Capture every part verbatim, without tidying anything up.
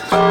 हलिमय्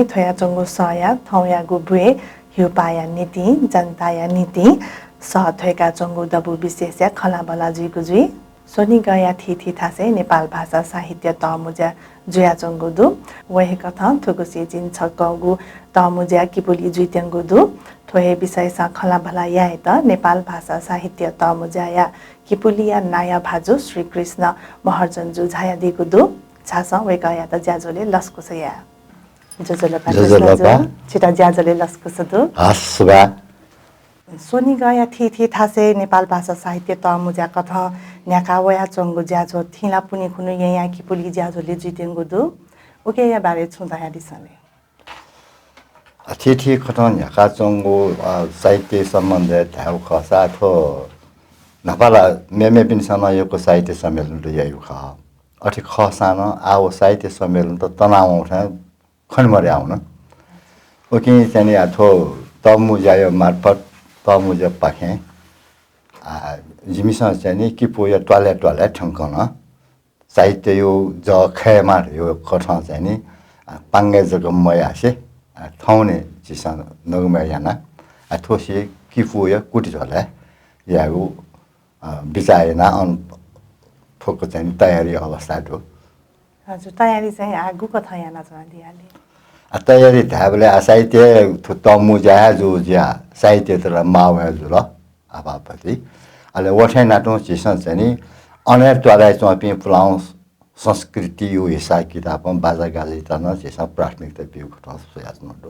थ्वयाच्वंगु सःया थौंयागु ब्वय् ह्यूपाःया निंतिं, जनताया निंतिं सः थ्वय्काच्वंगु दबू विशेषया खँल्हाबल्हा जुइगु जुइ। स्वनिगःया थीथी थासय् नेपाल भाषा साहित्य तःमुँज्या जुयाच्वंगु दु। व हे कथं थुगुसी झिंछक्वःगु तःमुँज्या किपुली जुइत्यंगु दु। थ्व हे विषयसं खँल्हाबल्हा यायेत नेपाल भाषा साहित्य तःमुँज्याया किपुलीया नायः भाजु श्री कृष्ण महर्जनजु झायादीगु दु। झासँ वय्कःयात ज्याझ्वलय् लसकुस याये। ज्वजलपा ज्वजलपा। कृष्णजु, छितः ज्याझ्वलय् लसकुस दु। हस्, सुभाय्। स्वनिगःया थीथी थासय् नेपाल भाषा साहित्य तःमुँज्या कथं न्ह्याका वयाच्वंगु ज्याझ्वः थिंलापुन्हि खुन्हु येँयाः किपुली ज्याझ्वलय् जुइत्यंगु दु। उकिया बारे छुं धयादिसँ ले। अ, थीथी कथं न्ह्याकाच्वंगु, अ, साहित्य सम्बन्धय् धायेगु खःसा थ्व न्हापा ला मेमेपिन्सं नं यक्व साहित्य सम्मेलन त याइगु खः। अथे खःसां नं आः व साहित्य सम्मेलन त तनावंथें खने मदयावन। उकिं चाहिँ नि आ थ्व तःमुँज्याया मार्फत तःमुँज्यापाखें, आ, जिमिसं चाहिँ नि किपूया त्वालय् त्वालय् थ्यंकं नं साहित्यया जः खयेमा धयागु कथं चाहिँ नि, आ, पांगय् जक मयासें, आ, थौंने झीसं नगमय् याना, आ, थ्वसि किपूया कुति झ्वलय् यायेगु अ, बिचाः यानाः अन थ्वक चाहिँ तयारी अवस्था दु। हजुर, तयारी चाहिँ आः गुकथं यानाच्वनादियाले? आ, तयारी धायेबलय् आ साहित्य थ्व तःमुँज्या हे जू जुयाः साहित्य त ला माः वया जुल आपापति। अले व थें नातुं झीसं चाहिँ नि अनय् त्वालय् च्वंपिं पुलांगु संस्कृतिया हिसाब किताबं बाजागाजायात नं झीसं प्राथमिकता बीगु कथं स्वयाच्वनागु दु।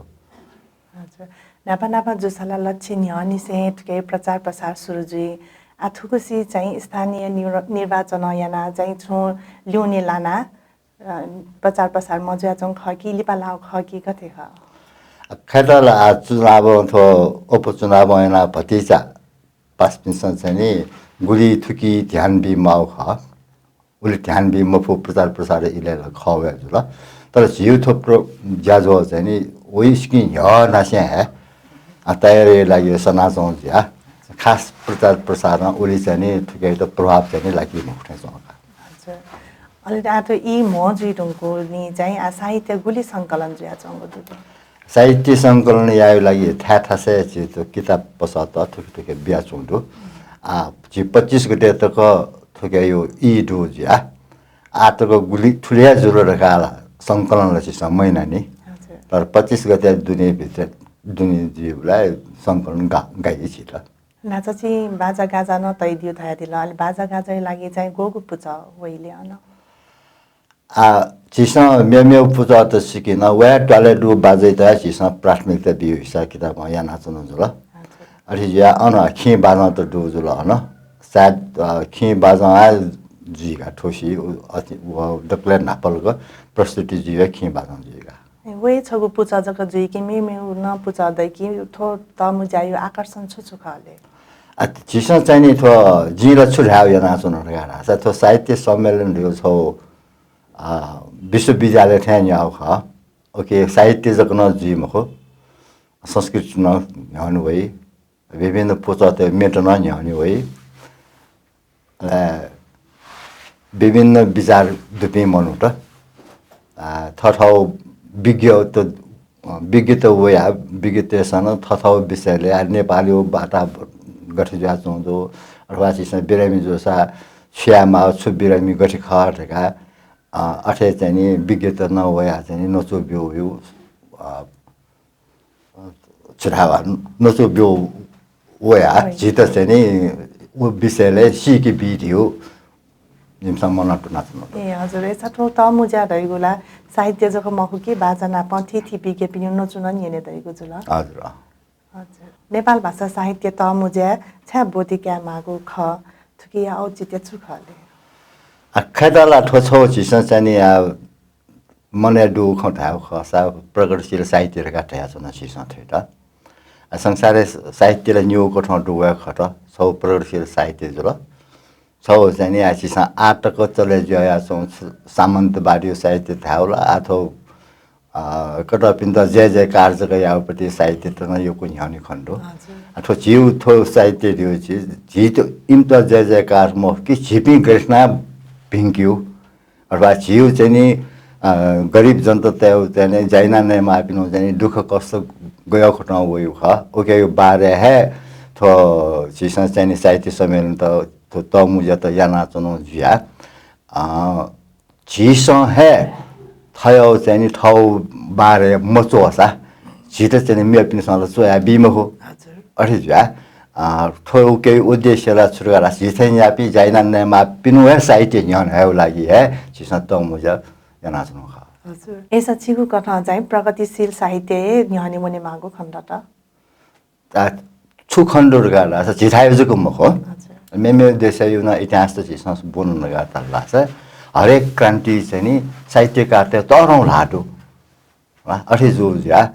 हजुर। न्हापा न्हापा जूसा ला लच्छि न्ह्यःनिसें थुके प्रचार प्रसार सुरु जुइ। आ, थुगुसी चाहिँ स्थानीय निर-, निर्वाचनं यानाः चाहिँ छुं ल्यूने लानाः, अ, प्रचार प्रसार मजुयाच्वंगु खः कि लिपा लाःगु खः कि गथे खः? खय्त ला आ चुनावं थ्व उपचुनावं यानाः भतिचा पासापिन्सं चाहिँ नि गुलि थुकी ध्यान बी माःगु खः। उलि ध्यान बी मफु प्रचार प्रसार इलय् ला खः वया जुल। तर झीगु थ्व प्र-, ज्याझ्वः चाहिँ नि वइसिकिं न्ह्यः नासें हे, आ, तयारीया लागि सनाच्वं जुया। खास प्रचार प्रसारं उलि चाहिँ नि थुकियात प्रभाव चाहिँ नि लाकी मखु थें च्वं का। हजुर। अले आः थ्व ई म्हो जुइ धुंकूलिं चाहिँ आ साहित्य गुलि संकलन जुयाच्वंगु दु? साहित्य संकलन यायेगु लागि थाय् थासय् झी थ्व किताब पसःत थुखे थुखे बियाच्वंगु दु। आ, झी पच्चिस गते तक थुकेया ई दु जुया। आः तक गुलि थुलि हे जुल धकाः ला संकलन ला झीसं मयानानि। हजुर। तर पच्चिस गते दुने भित्र दुने जुइबलय् संकलन गा-, गाइ झीत। न्हाचः छिं बाजागाजा नं तयादिउ धयादिल। अले बाजागाजाया लागि चाहिँ गुगु पुचः वइ ले अन? आ, झीसं मेमेगु पुचः त सिकिन, वया त्वालय् दुगु बाजायात झीसं प्राथमिकता बीगु हिसाब किताबं यानाच्वना जुल। अच्छा। अथे जुयाः अन खिं बाजं त दुगु जुल अन। सायद, अ, खिं बाजं आः जुइगा थ्वसि, उ, अति, व दकलय् न्हापालाक प्रस्तुति जुइगा खिं बाजं जुइगा। ए, वय् छगू पुचः जक जुइ कि मेमेगु नं पुचः दइ कि थ्व तःमुँज्याया आकर्षण छु छु खः ले? आ, झीसं चाहिँ नि थ्व जिं ला छु धायेगु यानाच्वना धकाः धाःसा थ्व साहित्य सम्मेलन धइगु छगू, आ, विश्वविद्यालय थें न्ह्याःगु खः। OK, साहित्य जक नं जुइ मखु, संस्कृति नं न्ह्यःने वइ। विभिन्न पुचःतय् मेत नं न्ह्यःने वइ। अले विभिन्न विचार दुपिं मनूत, आ, थःथःगु विज्ञत, अ, विज्ञत वया, विज्ञतय्सं नं थःथःगु विषयलय्, आ, नेपालय् वातावरण गथे जुयाच्वंगु दु, अथवा झीसं बिरामी जूसा छु यायेमाः, छु बिरामी गथे खः धकाः, अ, अथे चाहिँ नि विज्ञत नं वया चाहिँ नि नचु ब्यू ब्यू, अ, छु धायेमाः, नचु ब्यू वया, वया। झीत चाहिँ नि व विषयलय् सीके बी धइगु जिमिसं मनं तुनाच्वना। ए, हजुर, अय्सा थ्व तःमुँज्या धइगु ला साहित्य जक मखु कि बाजा नापं थीथी विज्ञपिनिगु नचु नं न्यने धइगु जुल। हजुर, अँ। हजुर। नेपाल भाषा साहित्य तःमुँज्याय् छाय् ब्वति कायेमाःगु खः, थुकिया औचित्य छु खः ले? आ, खय्त ला थ्व छगू झीसं चाहिँ नि, आ, मनय् दुगु खँ धायेगु खःसा प्रगतिशील साहित्य धकाः धयाच्वना झीसं थ्वयात। आ, संसारय् साहित्य ला निगू कथं दुगु हे खः त, छगू प्रगतिशील साहित्य जुल। छगू चाहिँ नि आ झीसं आः तक चले जुयाच्वंगु सामन्तवादी साहित्य धायेगु ला, आ थ्व अ, कतःपिन्त जय जयकार जक याःगु प्रति साहित्य त नं यक्व न्ह्यःने खने दु। हजुर। अ, थ्व झीगु थ्व साहित्य धइगु झी, झीत इमित जय जयकार मखु कि झीपिं गथे याना भिंकेगु अथवा झीगु चाहिँ नि, अ, गरिब जनतातय्गु चाहिँ नि ज्या याना नयेमाःपिनिगु चाहिँ नि दुःख कष्ट गय् कथं वइगु खः, उकिया बारे हे थ्व झीसं चाहिँ नि साहित्य सम्मेलन त थ्व तःमुँज्यात यानाच्वनागु जुयाः, अ, झीसं हे थःगु चाहिँ नि थःगु बारे मच्वःसा झीत चाहिँ नि मेपिन्सं ला च्वया बी मखु। हजुर। अथे जुयाः, अ, थ्व उकिया उद्देश्य ला छु धकाः धाःसा झी थेंज्याःपिं ज्या याना नयेमाःपिनिगु हे साहित्य न्ह्यःने हयेगु लागि हे झीसं तःमुँज्या यानाच्वनागु खः। हजुर। अय्‌सा छिगु कथं चाहिँ प्रगतिशील साहित्य हे न्ह्यःने वनेमाःगु खनेदत। आ, छु खने दु धकाः धाःसा झीथाय् जक मखु। हजुर। मेमेगु देशय् नं इतिहास त झीसं ब्वने धकाः धाःसा हरेक क्रान्ति चाहिँ नि साहित्यकारतय् तःधंगु ल्हाः दु। अ, अथे जूगु जुयाः,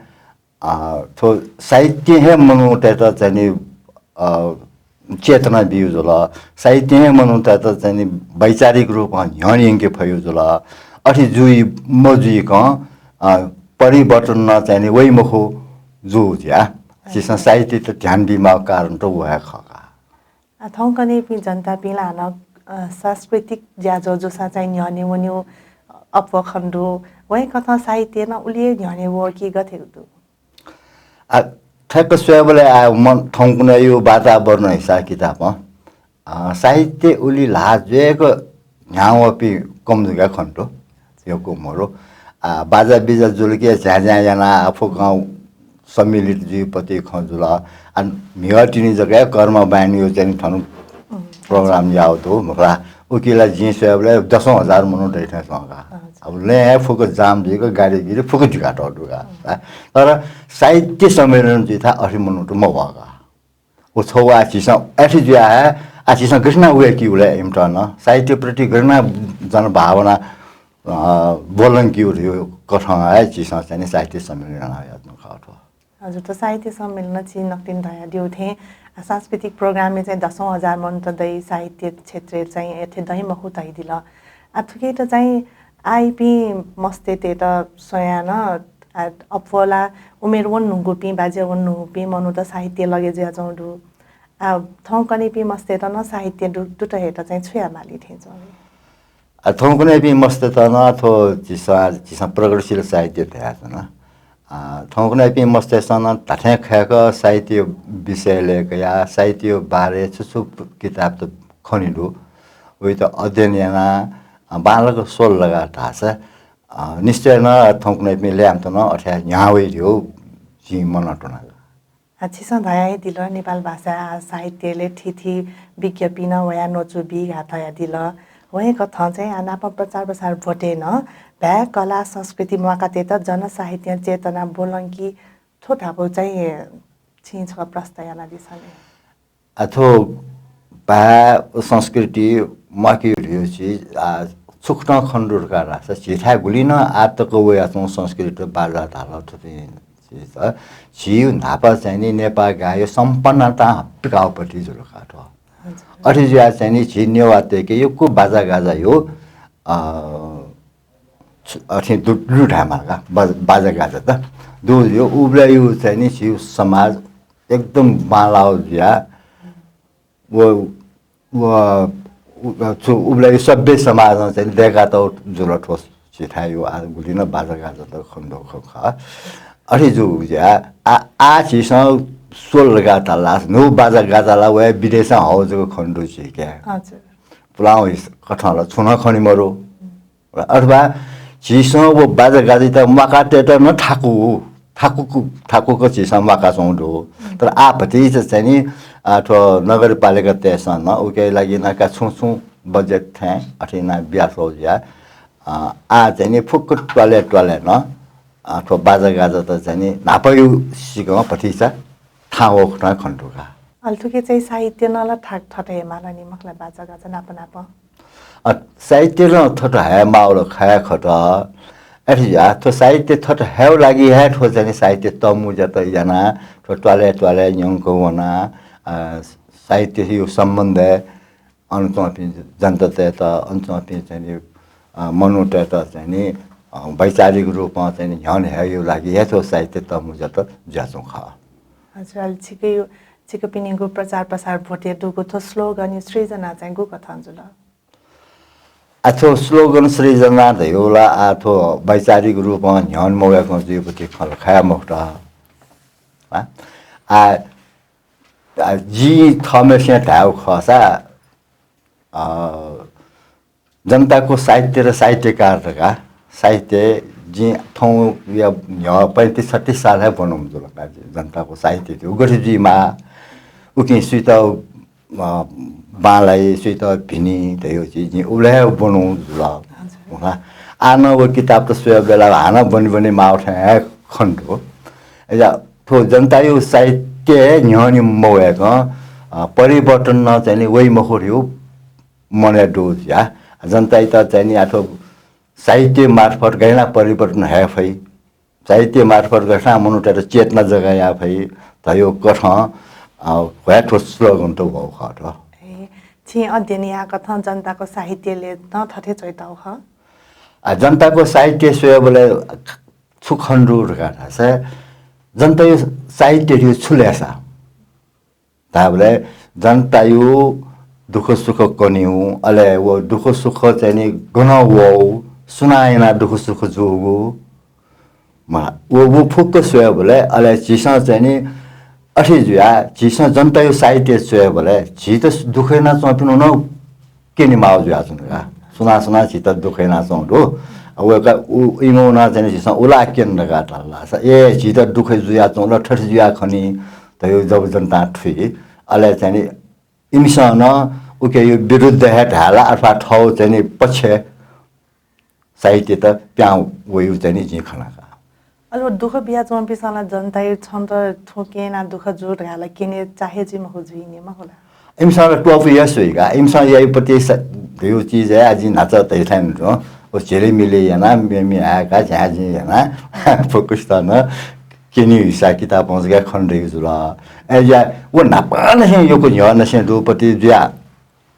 अ, थ्व साहित्यं हे मनूतय्त चाहिँ नि, अ, चेतना बियागु जुल, साहित्यं हे मनूतय्त चाहिँ नि वैचारिक रूपं न्ह्यःने यंके फइगु जुल। अथे जुइ मजुइकं, अ, परिवर्तन नं चाहिँ नि वइ मखु जूगु जुयाः झीसं साहित्ययात ध्यान बीमाःगु कारण त व हे खः का। आ, थौंकन्हय्‌पिं जनतापिं ला हानं, अ, सांस्कृतिक ज्याझ्वः जूसां चाहिँ न्ह्यःने वनेगु अप्वः खने दु। वहे कथं साहित्य नं उलि हे न्ह्यःने वः कि गथे दु? आ, ठ्याक्क स्वयेबलय् आ, मन थौंकन्हय्‌या वातावरण हिसाब किताबं, अ, साहित्य उलि ल्हाः जुइक न्ह्याः वःपिं कम जक खने दु, यक्व मरु। आ, बाजा बिजा जुल कि झ्याँ झ्याँ यानाः आ फुक्कं सम्मिलित जुइगु पति खँ जुल। आ, म्हिगः तिनि जक हे कर्म बानीया चाहिँ नि थन program याःगु दु, मखु ला। उकिं ला जिं स्वयेबलय् दसौं हजार मनू दइ थें च्वं का। अच्छा। अब लँय् हे फुक्क जाम जुइक गाडी गिडी फुक्क जुयातःगु दु का। तर साहित्य सम्मेलन जुइथाय् अथे मनूत मवः का। व छगू आ झीसं अथे जुयाः हे आ झीसं गथे याना वय्‌केगु ले इमित नं साहित्य प्रति गथे याना जनभावना, अ, ब्वलंकेगु धइगु कथं हे झीसं चाहिँ नि साहित्य सम्मेलन यानाः यानाच्वनागु खः थ्व। हजुर, थ्व साहित्य सम्मेलन छि नकतिनि धयादिउ थें, आ, सांस्कृतिक program-य् चाहिँ दसौं हजार मनूत दइ, साहित्य क्षेत्रय् चाहिँ अथे दइ मखु धयादिल। आ, थुकियात चाहिँ आःयापिं मस्तय्‌तय्‌त स्वयाः नं, आ, अप्वः ला उमेर वने धुंकूपिं, बाज्या वने धुंकूपिं मनूत साहित्य लगे जुयाच्वंगु दु। आ, थौंकन्हय्‌पिं मस्तय्‌त नं साहित्य दु, दुत हयेत चाहिँ छु यायेमाली थें च्वं? आ, थौंकन्हय्‌पिं मस्तय्‌त नं थ्व झीसं, झीसं प्रगतिशील साहित्य धयाच्वना। आ, थौंकन्हय्‌पिं मस्तय्‌सं नं धात्थें खय्‌क साहित्य विषय लय्‌कयाः साहित्य बारे छु छु किताबत खने दु, वइत अध्ययन यानाः, आ, बांलाक स्वल धकाः धाःसा, आ, निश्चय नं थौंकन्हय्‌पिं ल्याय्‌म्हत नं अथे याः न्ह्याः वइ धइगु जिं मनं त्वना। आ, छिसं धयादिल, नेपाल भाषा आ साहित्यलय् थीथी विज्ञपिं नं वयाः न्वचु बी धकाः धयादिल। वहे कथं चाहिँ आ नापं प्रचार प्रसार ब्वतय् नं भाय् कला संस्कृति म्वाकातय्‌त जनसाहित्यं चेतना ब्वलंकी थ्व धापू चाहिँ छिं छकः प्रस्तुत यानादिसँ नि। आ, थ्व भाय् संस्कृति म्वाकेगु धइगु चिज, आ, छुकथं खने दु धकाः धाःसा झीथाय् गुलि नं आः तक वयाच्वंगु संस्कृति बाजा धाल थुपिं चिज त झीगु न्हापा चाहिँ नि नेपाःगाःया सम्पन्नतां हप्पिकाःगु पति जुल का थ्व। हजुर। अथे जुयाः चाहिँ नि झी नेवाःतय्‌के यक्व बाजागाजा यो, अ, छु-, अथे दु-, दु धायेमाल का, बाज-, बाजागाजा त दु यो। उबलय् यो चाहिँ नि झीगु समाज एकदम बांलाःगु जुयाः व, व, उ-, छु, उबलय् सभ्य समाजं चाहिँ दय्‌कातःगु जुल थ्व झीथाय् यो आः गुलि नं बाजागाजा त खने दु खः। अथे जूगु जुयाः आ, आः झीसं स्वल धकाः धाल धाःसा न्हू बाजागाजा ला वया विदेशं हःगु जक खने दु झीके। हजुर। पुलांगु कथं ला छुं नं खने मरु। अथवा झीसं व बाजागाजायात म्वाकातय्‌त नं थाकु, थाकुक, थाकुक झीसं म्वाकाच्वंगु दु। तर आः भतिचा चाहिँ नि, आ, थ्व नगरपालिकातय्‌सं नं उकिया लागि नं का छुं छुं budget थें अथे यानाः बियातःगु जुयाः, आ, आः चाहिँ नि फुक्क त्वालय् त्वालय् नं, आ, थ्व बाजागाजात चाहिँ नि न्हापाया सिकं भतिचा थाहां वःगु खँ खने दु का। अले थुके चाहिँ साहित्य नं ला थथे, थथे हयेमाल नि मखु ला बाजागाजा नाप नाप। अ, साहित्य नं थथे हयेमाःगु ला खः हे खः त। अथे जुयाः थ्व साहित्य थथे हयेगु लागि हे थ्व चाहिँ नि साहित्य तःमुँज्यात यानाः थ्व त्वालय् त्वालय् न्यंक वनाः, अ, साहित्यया सम्बन्धय् अन च्वंपिं जनतातय्‌त, अन च्वंपिं चाहिँ नि, अ, मनूतय्‌त चाहिँ नि अ, वैचारिक रूपं चाहिँ नि न्ह्यःने हयेगु लागि हे थ्व साहित्य तःमुँज्यात जुयाच्वंगु खः। हजुर, अले छिकयु, छिकपिनिगु प्रचार प्रसार भोटे दुगु थ्व slogan सृजना चाहिँ गुकथं जुल? आ, थ्व slogan सृजना धयागु ला, आ, थ्व वैचारिक रूपं न्ह्यःने मवय्कं जुइपति खँ ला खया मखुत। आ, आ, आ, जिं थःम्हस्यां धायेगु खःसा, अ, जनताको साहित्य र साहित्यकार धकाः साहित्य जिं थौंया न्ह्यः पैंतिस छत्तिस साल हे ब्वनागु जुल का। जनताको साहित्य थ्व गथे जुइमाः, उकिं सुइत, अ, बांलाइ, सुइत भिनी धयागु चिज जिं उबलय् हे ब्वनागु जुल। हजुर। होला। आः नं व किताब त स्वयेबलय् ला हानं ब्वने ब्वने माःगु थें हे खने दु। अय्‌सा थ्व जनतायु साहित्य हे न्ह्यःने मवय्कं, अ, परिवर्तन नं चाहिँ नि वइ मखु धयागु मनय् दु जुया। जनताइत चाहिँ नि आः थ्व साहित्य मार्फत गथे यानाः परिवर्तन हये फइ, साहित्य मार्फत गथे यानाः मनूतय्त चेतना जगा याये फइ धयागु कथं, अ, ह्वाये थ्व slogan त ह्वाःगु खः थ्व। ए, छिं अध्ययन याःकथं जनताको साहित्यलय् नं थथे च्वयातःगु खः? आ, जनताको साहित्य स्वयेबलय् छु खने दु धकाः धाःसा, जनतायु साहित्य धइगु छु लय्सा धाःबलय् जनतायु दुःखसुख कनेगु, अले व दुःखसुख चाहिँ नि गन वःगु, सुनां यानाः दुःखसुख जूगु, मला, व, व फुक्क स्वयेबलय् अले झीसं चाहिँ नि अथे जुयाः झीसं जनतायु साहित्य स्वयेबलय् झीत दुःख यानाच्वंपिं नं क्यने माःगु जुयाच्वन का। सुनां सुनां झीत दुःख यानाच्वंगु दु। अ, वय्कः उ, इमिगु नं चाहिँ नि झीसं उला क्यन धकाः धाल धाःसा, ए, झीत दुःख जुयाच्वंगु ला थथे जुया खनी धयागु जब जनतां थुइ, अले चाहिँ नि इमिसं नं उकिया विरुद्ध हे धाये ला अथवा थःगु चाहिँ नि पक्ष साहित्यत पिहां वइगु चाहिँ नि जिं खना का। अले व दुःख बियाच्वंपिंसं ला जनतायु छन्त थुं क्यने यानाः दुःख जू धकाः ला क्यने चाहे जुइ मखु जुइनि मखु ला? इमिसं ला त्वाःपु हे स्वइ का। इमिसं याइपति स-, धइगु चिज हे आः जिं न्हाचः धयाथें तुं। व झिलिमिलि यानाः, मेमे हाय्काः, झ्याँझिं यानाः, फुक्कसित नं क्यनीगु हिसाबं किताबं जक खने दइगु जुल। अय्‌जुयाः व न्हापांनिसें यक्व न्ह्यःनिसें दुपति जुयाः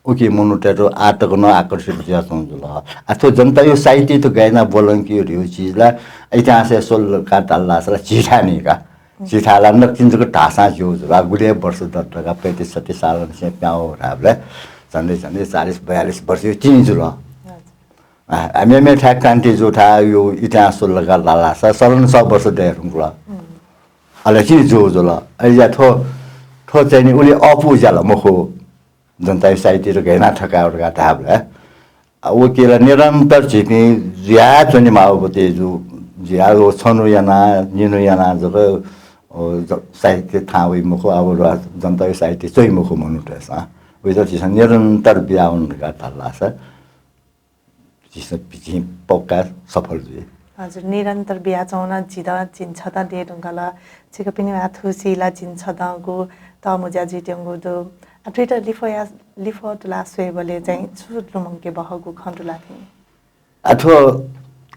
उकी मनूतय्त आः तक नं आकर्षित जुयाच्वंगु जुल। आ, थ्व जनतायु साहित्य त गय् यानाः ब्वलंकीगु धइगु चिज ला इतिहासय् स्वल धकाः धाल धाःसा ला झीथाय् नि का। झीथाय् ला नकतिनि जक धाःसां ज्यू जुल। गुलि हे वर्ष दत धकाः पैंतिस छत्तिस सालंनिसें पिहां वःगु धाःबलय् झन्डै झन्डै चालिस बयालिस वर्ष तिनि जुल। हजुर। आ, आ, मेमेथाय् क्रान्ति जूथाय् यु इतिहास स्वल धकाः धाल धाःसा सल्लाह सय वर्ष दये धुंकल। अले तिनि जू जुल। अय्‌जुयाः थ्व, थ्व चाहिँ नि उलि अःपु ज्या ला मखु। जनतायु साहित्य त गय् यानाः थकायेगु धकाः धाःबलय्, आ, उकी ला निरन्तर झीपिं जुयाच्वने माःगु पति जु-, जुयाः व छन्हु यानाः, निन्हु यानाः जक, अ, ज-, साहित्य थाहां वइ मखु, अब ला जनतायु साहित्य च्वइ मखु मनूतय्सं। उइत झीसं निरन्तर बियावन धकाः धाल धाःसा झीसं, झी पक्का सफल जुइ। हजुर, निरन्तर बियाच्वंगु नं जितः झिंछदँ दये धुंकल। छिकपिनि आथुसि ला झिंछदँगु तःमुँज्या जुइत्यंगु दु। आ, थुइत लिफया, लिफः तुलाः स्वयेबलय् चाहिँ छु लुमंके बहःगु खँ दु ला थें? आ, थ्व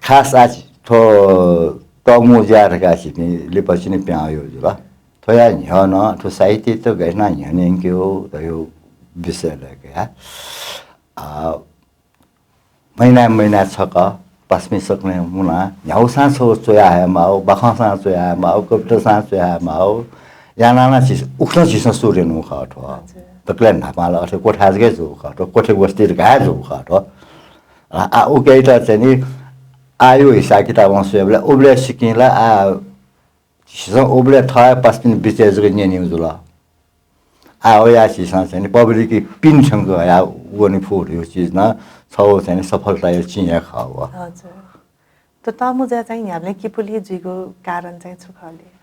खास आः थ्व तःमुँज्या धकाः झीपिं लिपा चिने पिहां वयागु जुल। थ्वया न्ह्यः नं थ्व साहित्य त गय् यानाः न्ह्यःने यंकेगु धयागु विषय लय्कयाः, आ, महिनाय् महिनाय् छकः पासापिं सकलें मुनाः न्ह्यागुसां छगू च्वया हयेमाःगु, बाखंसां च्वया हयेमाःगु, कवितासां च्वया हयेमाःगु, यानाः नं झीसं, उकथं झीसं सुरु यानागु खः थ्व। हजुर। दकलय् न्हापां ला अथे क्वथाय् जक हे जूगु खः थ्व, क्वथी गोष्ठी धकाः हे जूगु खः थ्व। आ, आ, उकियात चाहिँ नि आःयागु हिसाब किताबं स्वयेबलय् उबलय् सिकिं ला आ, झीसं उबलय् थः हे पासापिनि बिचय् जक न्यनीगु जुल। आः वयाः झीसं चाहिँ नि public पिने थ्यंक हयाः वने फु धइगु चिज नं छगू चाहिँ नि सफलताया चिं हे खः व। हजुर। त तःमुँज्या चाहिँ न्ह्याबलें किपुलि जुइगु कारण चाहिँ छु खः ले?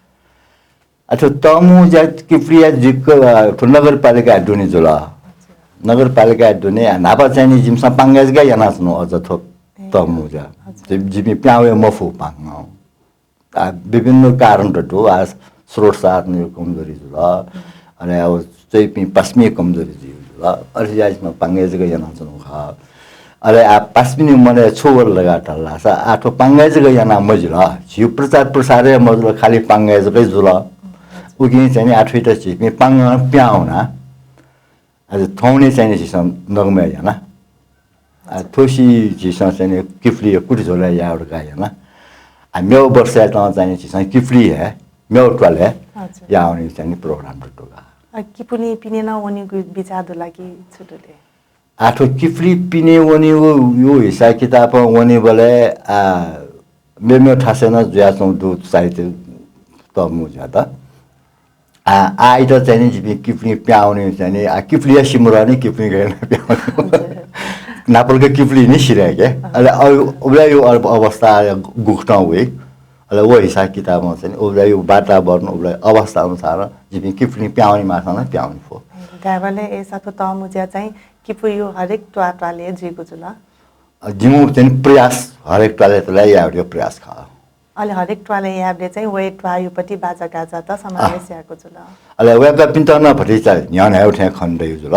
आ, थ्व तःमुँज्या किपुलिया जुइक, अ, थ्व नगरपालिकाया दुने जुल। हजुर। नगरपालिकाया दुने, आ, न्हापा चाहिँ नि जिमिसं पांगाय् जक यानाच्वनागु अझ थ्व ए, तःमुँज्या। हजुर। जि-, जिपिं पिहां वये मफु पांगं। आ, विभिन्न कारण त दु। आ, स्रोत साधनया कमजोरी जुल। अले अब च्वइपिं पासापिंया कमजोरी जुल। अले याइसिमा पांगाय् जक यानाच्वनागु खः। अले आ, पासापिनि मनय् छु वल धकाः धाल धाःसा, आ, थ्व पांगाय् जक यानाः मजिल। झीगु प्रचार प्रसार हे मजुल, खालि पांगाय् जक जुल। उकिं चाहिँ नि आ, थुइत झीपिं पांगं पिहां वना। अझ थौंनि चाहिँ नि झीसं नगमय् याना। आ, थ्व सी झीसं चाहिँ नि किपुलिया कुथि झ्वलय् यायेगु धकाः याना। आ, मेगु वर्षय् तं चाहिँ नि झीसं किपुली हे मेगु त्वालय् हजुर। यायेगु चाहिँ नि program दु का। अ, किपुली पिने नं वनेगु बिचाः दु ला कि छु दु ले? आ, थ्व किपुली पिने वनेगु यो हिसाब किताबं वनेबलय्, आ, मेमेगु थासय् नं जुयाच्वंगु दु साहित्य तःमुँज्यात। आ, आ, आइत चाहिँ नि जिपिं किपुली पिहां वने चाहिँ नि, आ, किपुलिया सिमुर नि किपुली गय् याना पिहां वने। नापलक किपुली नि सिधय्के। अले अ-, उबलय् यो अव-, अवस्था गुकथं वइ। अले व हिसाब किताबं चाहिँ नि उबलय् यो वातावरण, उबलय् अवस्था अनुसार जिपिं किपुली पिहां वने माःसां नं पिहां वने फु। धायेबलय् अय्‌सा थ्व तःमुँज्या चाहिँ किपुलिया हरेक त्वाः त्वालय् जुइगु जुल। अ, जिमिगु चाहिँ नि प्रयास हरेक त्वालय् त्वालय् यायेगु प्रयास खः। अले हरेक त्वालय् यायेबलय् चाहिँ वय् त्वाःयुपट्टि बाजागाजात समावेश अँ। यायेगु जुल। अले वय्‌कःपिन्त नं भतिचा न्ह्यःने हयेगु थें खने दइगु जुल।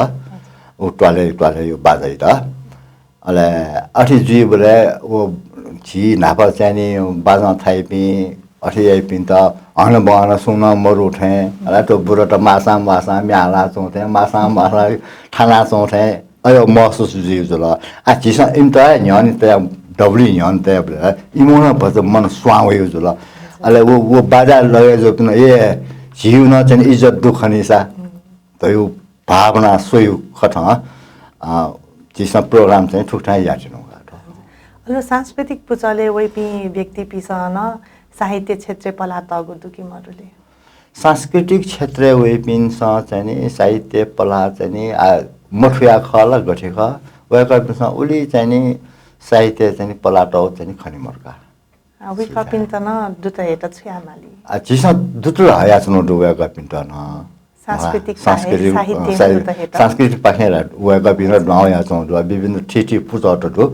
उ त्वालय्, त्वालय् यो बाजाइत। अले अथे जुइबलय् व झी न्हापा चाहिँ नि बाजं थाइपिं, अथे याइपिन्त हन बहन सुं नं मरु थें, अले थ्व बुरत माःसां माःसां म्ये हालाच्वं थें, माःसां माःसां थानाच्वं थें, अय् महसुस जुइगु जुल। आ, झीसं इमित हे न्ह्यःने तया, दबुलिइ न्ह्यःने तयाबलय् इमिगु नं भचा मन स्वां वइगु जुल। अले व, व बाजा लगय् जूपिं नं, ए, झीगु नं चाहिँ इज्जत दु खनीसा धइगु भावना स्वइगु कथं, अ, झीसं program चाहिँ थुकथं यानाच्वनागु का। अले सांस्कृतिक पुचलय् वइपिं व्यक्तिपिन्सं नं साहित्य क्षेत्रय् पलाः तःगु दु कि मदु ले? सांस्कृतिक क्षेत्रय् वइपिन्सं चाहिँ नि साहित्य पलाः चाहिँ नि, आ, मथुया खः ला गथे खः, वय्‌कःपिन्सं उलि चाहिँ नि साहित्य चाहिँ नि पलाः तःगु चाहिँ नि खने मदु का। आ, वय्‌कःपिन्त नं दुत हयेत छु याये माली? आ, झीसं दुत ला हयाच्वनागु दु वय्‌कःपिन्त नं। सांस्कृतिक हाँ, बाहेक सांस्कृतिक, साहित्य अ, नं साहि-, दुत हयेत। सांस्कृतिक पाखें ला वय्‌कःपिं नं दुहां वयाच्वंगु दु, विभिन्न थीथी पुचःत दु,